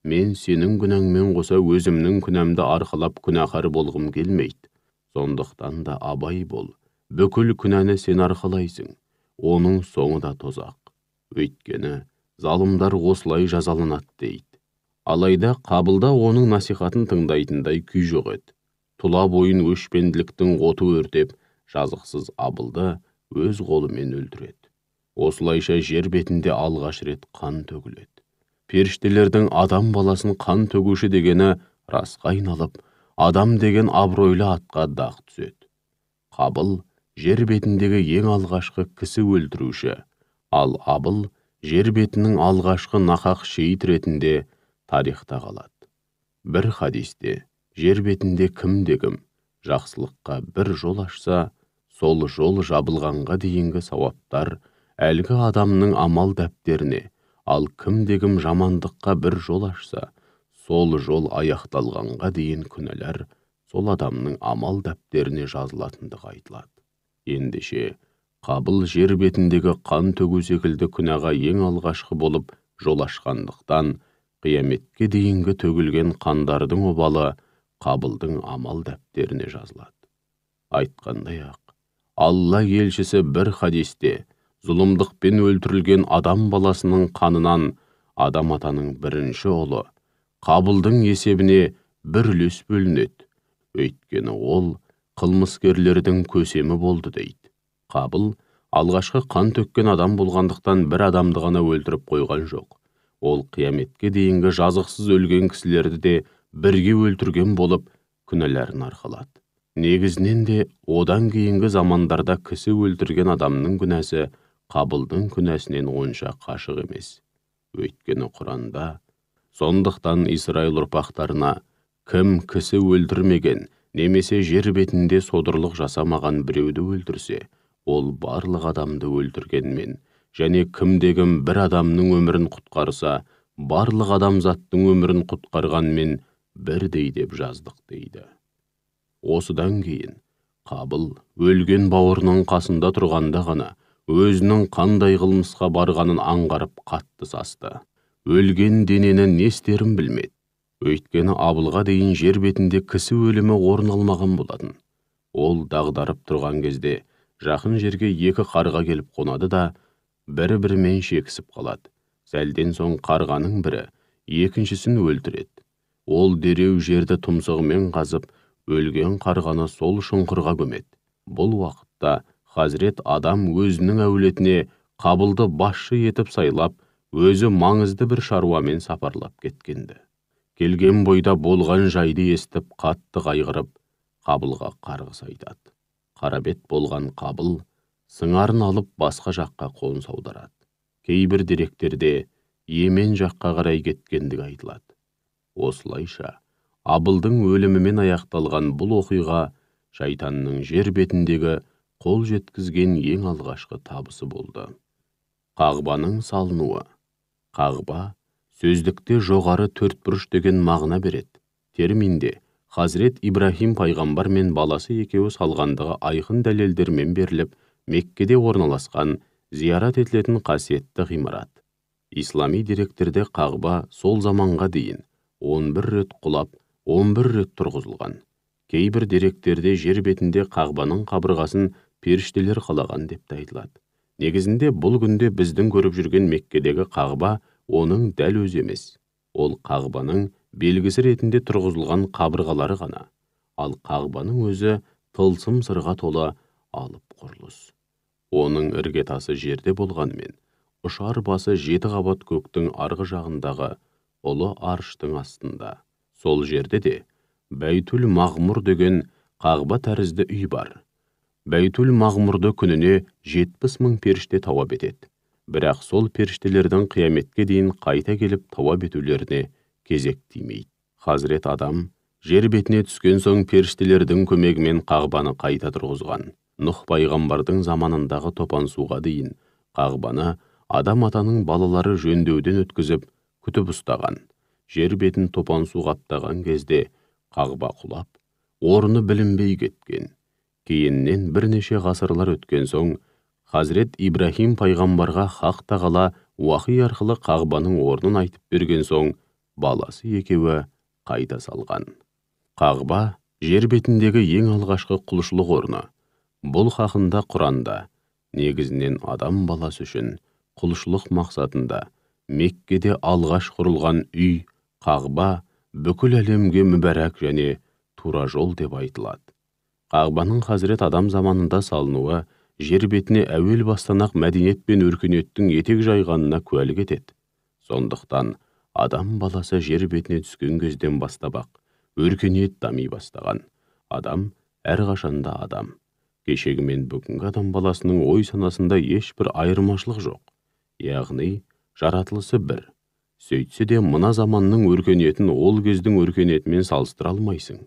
Мен сенің күнәңмен қоса өзімнің күнәмді арқалап күнәһар болғым келмейді. Сондықтан да абай бол, бүкіл күнәні сен арқалайсың, оның соңы да тозақ. Өйткені залымдар осылай жазаланады дейді. Алайда Қабылда оның насихатын тыңдайтындай күй жоқ еді. Тұла бойын өшпенділіктің оты өртеп, жазықсыз Абылды өз қолымен өлтіреді. Осылайша жер бетінде алғаш рет қан төгіледі. Періштелердің адам баласын қан төгуші дегені расқа айналып, адам деген абыройлы атқа дақ түседі. Қабыл жер бетіндегі ең алғашқы кісі өлтіруші, ал Абыл жер бетінің алғашқы нақақ шейіт ретінде тарихта қалады. Бір хадисте жер бетінде кімде-кім жақсылыққа бір жол ашса, сол жол жабылғанға дейінгі сауаптар әлгі адамның амал дәптеріне, ал кімде-кім жамандыққа бір жол ашса, сол жол аяқталғанға дейін күнәлар сол адамның амал дәптеріне жазылатындығы айтылады. Ендеше, Қабыл жер бетіндегі қан төгу секілді күнәға ең алғашқы болып жол ашқандықтан, қияметке дейінгі төгілген қандардың обалы Қабылдың амал дәптеріне жазылады. Айтқандай-ақ, Алла елшісі бір хадисте зұлымдықпен өлтірілген адам баласының қанынан Адам атаның бірінші ұлы Қабылдың есебіне бір үлес бөлінеді. Өйткені ол қылмыскерлердің көсемі болды дейді. Қабыл алғашқы қан төккен адам болғандықтан бір адамды ғана өлтіріп қойған жоқ. Ол қияметке дейінгі жазықсыз өлген кісілерді де бірге өлтірген болып, күнәларын арқалады. Негізінен де одан кейінгі замандарда кісі өлтірген адамның күнәсі Қабылдың күнәсінен онша қашық емес. Өйткені Құранда, сондықтан Исраил ұрпақтарына кім кісі өлтірмеген немесе жер бетінде содырлық жасамаған біреуді өлтірсе, ол барлық адамды өлтіргенмен, және кімде-кім бір адамның өмірін құтқарса, барлық адамзаттың өмірін құтқарғанмен бірдей деп жаздық дейді. Осыдан кейін Қабыл өлген бауырының қасында тұрғанда ғана өзінің қандай қылмысқа барғанын аңғарып қатты састы. Өлген денені не істерін білмеді. Өйткені Абылға дейін жер бетінде кісі өлімі орын алмаған болатын. Ол дағдарып тұрған кезде жақын жерге екі қарға келіп қонады да, бір-бірімен шекісіп қалады. Сәлден соң қарғаның бірі екіншісін өлтіреді. Ол дереу жерді тұмсығымен қазып, өлген қарғаны сол шұңқырға көмеді. Бұл уақытта Хазірет Адам өзінің әулетіне Қабылды басшы етіп сайлап, өзі маңызды бір шаруамен сапарлап кеткенді. Келген бойда болған жайды естіп, қатты қайғырып, Қабылға қарғыс айтады. Қарабет болған Қабыл сыңарын алып басқа жаққа қоныс аударады. Кейбір деректерде Йемен жаққа қарай кеткендігі айтылады. Осылайша, Абылдың өлімімен аяқталған бұл оқиға шайтанның жер бетіндегі қол жеткізген ең алғашқы табысы болды. Қағбаның салынуы. Қағба сөздікте жоғары төртбұрыш деген мағына береді. Терминде Хазірет Ибраһим пайғамбар мен баласы екеуі салғандығы айқын дәлелдермен беріліп, Меккеде орналасқан зиярат етілетін қасиетті ғимарат. Ислами деректерде қағба сол заманға дейін 11 рет құлап, 11 рет тұрғызылған. Кейбір деректерде жер бетінде қағбаның қабырғасын періштелер қалаған деп те айтылады. Негізінде бұл күнде біздің көріп жүрген Меккедегі қағба оның дәл өзі емес. Ол қағбаның белгісі ретінде тұрғызылған қабырғалары ғана. Ал қағбаның өзі тылсым сырға толы алып құрылыс. Оның іргетасы жерде болғанымен, ұшар басы 7 қабат көктің арғы жағындағы ұлы арыштың астында. Сол жерде де Бәйтүл Мағмұр деген қағба тәрізді үй бар. Бәйтүл Мағмұрды күніне 70 мың періште тауап етеді. Бірақ сол періштелердің қияметке дейін қайта келіп тауап етулеріне кезек тимейді. Хазірет Адам жер бетіне түскен соң періштелердің көмегімен қағбаны қайта тұрғызған. Нұх пайғамбардың заманындағы топан суға дейін қағбаны Адам атаның балалары жөндеуден өткізіп, күтіп ұстаған. Жер бетін топан су қаптаған кезде қағба құлап, орны білінбей кеткен. Кейіннен бірнеше ғасырлар өткен соң, Хазірет Ибраһим пайғамбарға Хақ тағала уахи арқылы қағбаның орнын айтып берген соң, баласы екеуі қайта салған. Қағба жер бетіндегі ең алғашқы құлшылық орны. Бұл хақында Құранда негізінен адам баласы үшін құлшылық мақсатында Меккеде алғаш құрылған үй, қағба бүкіл әлемге мүбәрәк және тура жол деп айтылады. Қағбаның Хазірет Адам заманында салынуы жер бетіне әуел бастан-ақ мәдениет пен өркениеттің етек жайғанына куәлік етеді. Сондықтан адам баласы жер бетіне түскен кезден бастап-ақ өркениет дами бастаған. Адам әрқашанда адам. Кешегі мен бүгінгі адам баласының ой санасында ешбір айырмашылық жоқ. Яғни жаратылысы бір. Сөйтсе де мына заманның өркениетін ол кездің өркениетімен салыстыра алмайсың.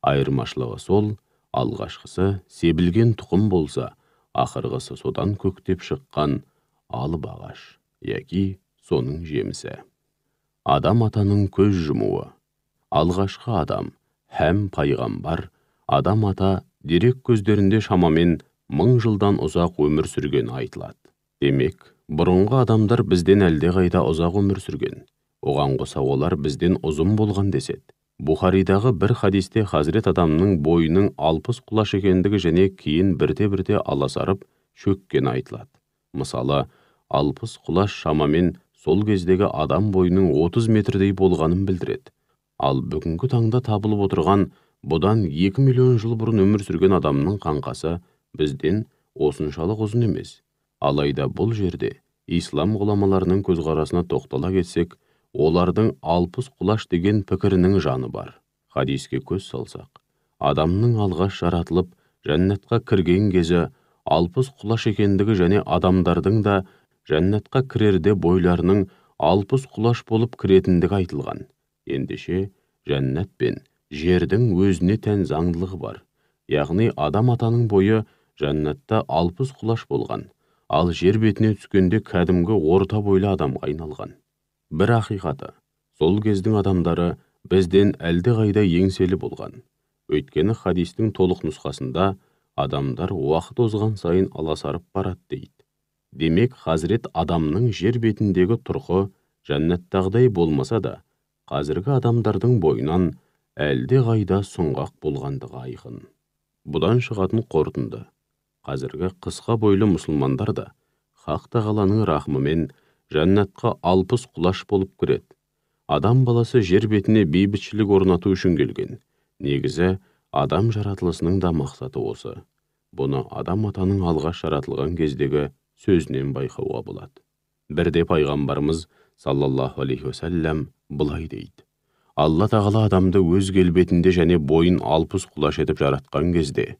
Айырмашылығы сол, алғашқысы себілген тұқым болса, ақырғысы содан көктеп шыққан алып ағаш, яки соның жемісі. Адам атаның көз жұмуы. Алғашқы адам, һәм пайғамбар, Адам ата дерек көздерінде шамамен 1000 жылдан ұзақ өмір сүргені айтылады. Демек, бұрынғы адамдар бізден әлдеқайда ұзақ өмір сүрген. Оған қоса олар бізден ұзын болған деседі. Бухаридағы бір хадисте Хазірет Адамның бойының 60 құлаш екендігі және кейін бірте-бірте аласарып шөккені айтылады. Мысалы, 60 құлаш шамамен сол кездегі адам бойының 30 метрдей болғанын білдіреді. Ал бүгінгі таңда табылып отырған бұдан 2 миллион жыл бұрын өмір сүрген адамның қаңқасы бізден осыншалық ұзын емес. Алайда бұл жерде ислам ғұламаларының көзқарасына тоқтала кетсек, олардың 60 құлаш деген пікірінің жаны бар. Хадиске көз салсақ, адамның алғаш жаратылып, жәннатқа кірген кезі 60 құлаш екендігі және адамдардың да жәннатқа кірерде бойларының 60 құлаш болып кіретіндігі айтылған. Ендеше, жәннат пен жердің өзіне тән заңдылығы бар. Яғни Адам атаның бойы жәннатта 60 құлаш болған, ал жер бетіне түскенде кәдімгі орта бойлы адамға айналған. Бір ақиқаты, сол кездің адамдары бізден әлдеқайда еңселі болған. Өйткені хадистің толық нұсқасында адамдар уақыт озған сайын аласарып барады дейді. Демек, Хазірет Адамның жер бетіндегі тұрқы жәннаттағыдай болмаса да, қазіргі адамдардың бойынан әлдеқайда сұңғақ болғандығы айқын. Бұдан шығатын қорытынды: қазіргі қысқа бойлы мұсылмандар да Хақ тағаланың рахымымен жәннатқа 60 құлаш болып кіреді. Адам баласы жер бетіне бейбітшілік орнату үшін келген. Негізі, адам жаратылысының да мақсаты осы. Бұны Адам атаның алғаш жаратылған кездегі сөзінен байқауға болады. Бірде пайғамбарымыз саллаллаху алейхи уассалам былай дейді: Алла тағала адамды өз келбетінде және бойын 60 құлаш етіп жаратқан кезде,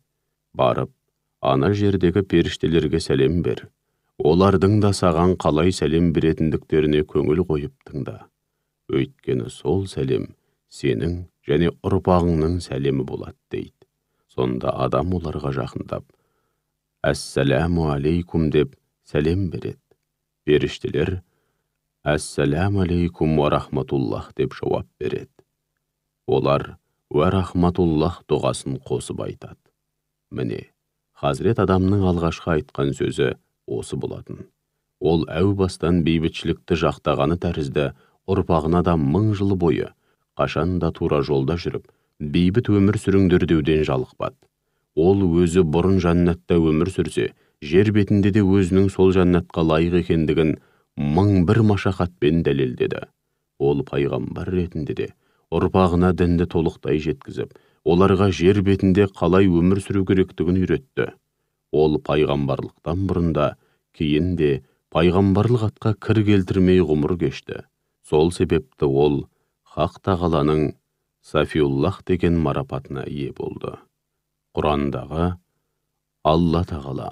барып, ана жердегі періштелерге сәлем бер. Олардың да саған қалай сәлем беретіндіктеріне көңіл қойып тыңда. Өйткені сол сәлем сенің және ұрпағыңның сәлемі болады дейді. Сонда адам оларға жақындап, «Әссәләму алейкум» деп сәлем береді. Періштелер «Әссәләму алейкум уа рахматуллах» деп жауап береді. Олар «Уа рахматуллах» дұғасын қосып айтады. Міне, Хазірет Адамның алғашқы айтқан сөзі осы болатын. Ол әу бастан бейбітшілікті жақтағаны тәрізді ұрпағына да 1000 жыл бойы қашан да тура жолда жүріп, бейбіт өмір сүріңдер деуден жалықпады. Ол өзі бұрын жәннатта өмір сүрсе, жер бетінде де өзінің сол жәннатқа лайық екендігін 1001 машақатпен дәлелдеді. Ол пайғамбар ретінде де ұрпағына дінді толықтай жеткізіп, оларға жер бетінде қалай өмір сүру керектігін үйретті. Ол пайғамбарлықтан бұрын да, кейін де пайғамбарлық атқа кір келтірмей ғұмыр кешті. Сол себепті ол Хақ тағаланың Сафиуллах деген марапатына ие болды. Құрандағы Алла тағала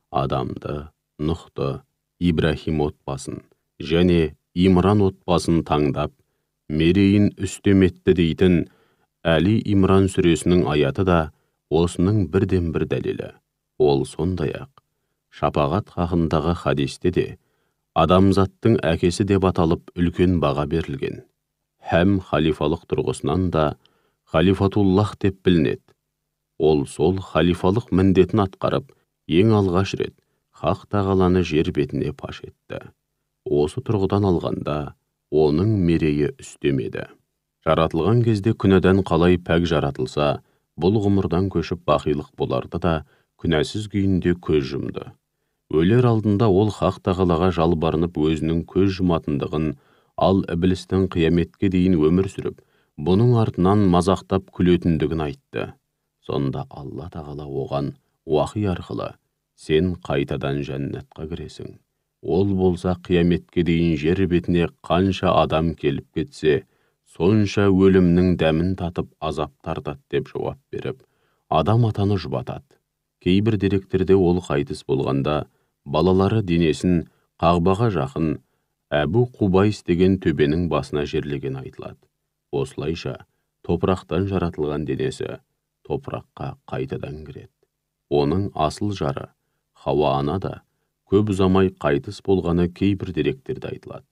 Адамды, Нұхты, Ибрахим отбасын және Имран отбасын таңдап, мерейін үстем етті дейтін Әли Имран сүресінің аяты да осының бірден-бір дәлелі. Ол сондай-ақ шапағат хақындағы хадисте де адамзаттың әкесі деп аталып үлкен баға берілген. Һәм халифалық тұрғысынан да халифатуллах деп білінеді. Ол сол халифалық міндетін атқарып, ең алғаш рет Хақ тағаланы жер бетіне паш етті. Осы тұрғыдан алғанда оның мерейі үстем еді. Жаратылған кезде күнәдан қалай пәк жаратылса, бұл ғұмырдан көшіп бақилық боларды да күнәсіз күйінде көз жұмды. Өлер алдында ол Хақ тағалаға жалбарынып өзінің көз жұматындығын, ал ібілістің қияметке дейін өмір сүріп, бұның артынан мазақтап күлетіндігін айтты. Сонда Алла тағала оған уахи арқылы: «Сен қайтадан жәннатқа кіресің. Ол болса қияметке дейін жер бетіне қанша адам келіп кетсе, сонша өлімнің дәмін татып азап тартады» деп жауап беріп, Адам атаны жұбатады. Кейбір деректерде ол қайтыс болғанда балалары денесін Қағбаға жақын Әбу Қубайс деген төбенің басына жерлеген айтылады. Осылайша топырақтан жаратылған денесі топыраққа қайтадан кіреді. Оның асыл жары Хауа ана да көп ұзамай қайтыс болғаны кейбір деректерде айтылады.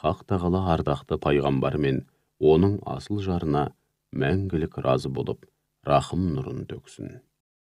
Хақ тағала ардақты пайғамбар мен оның асыл жарына мәңгілік разы болып, рахым нұрын төксін.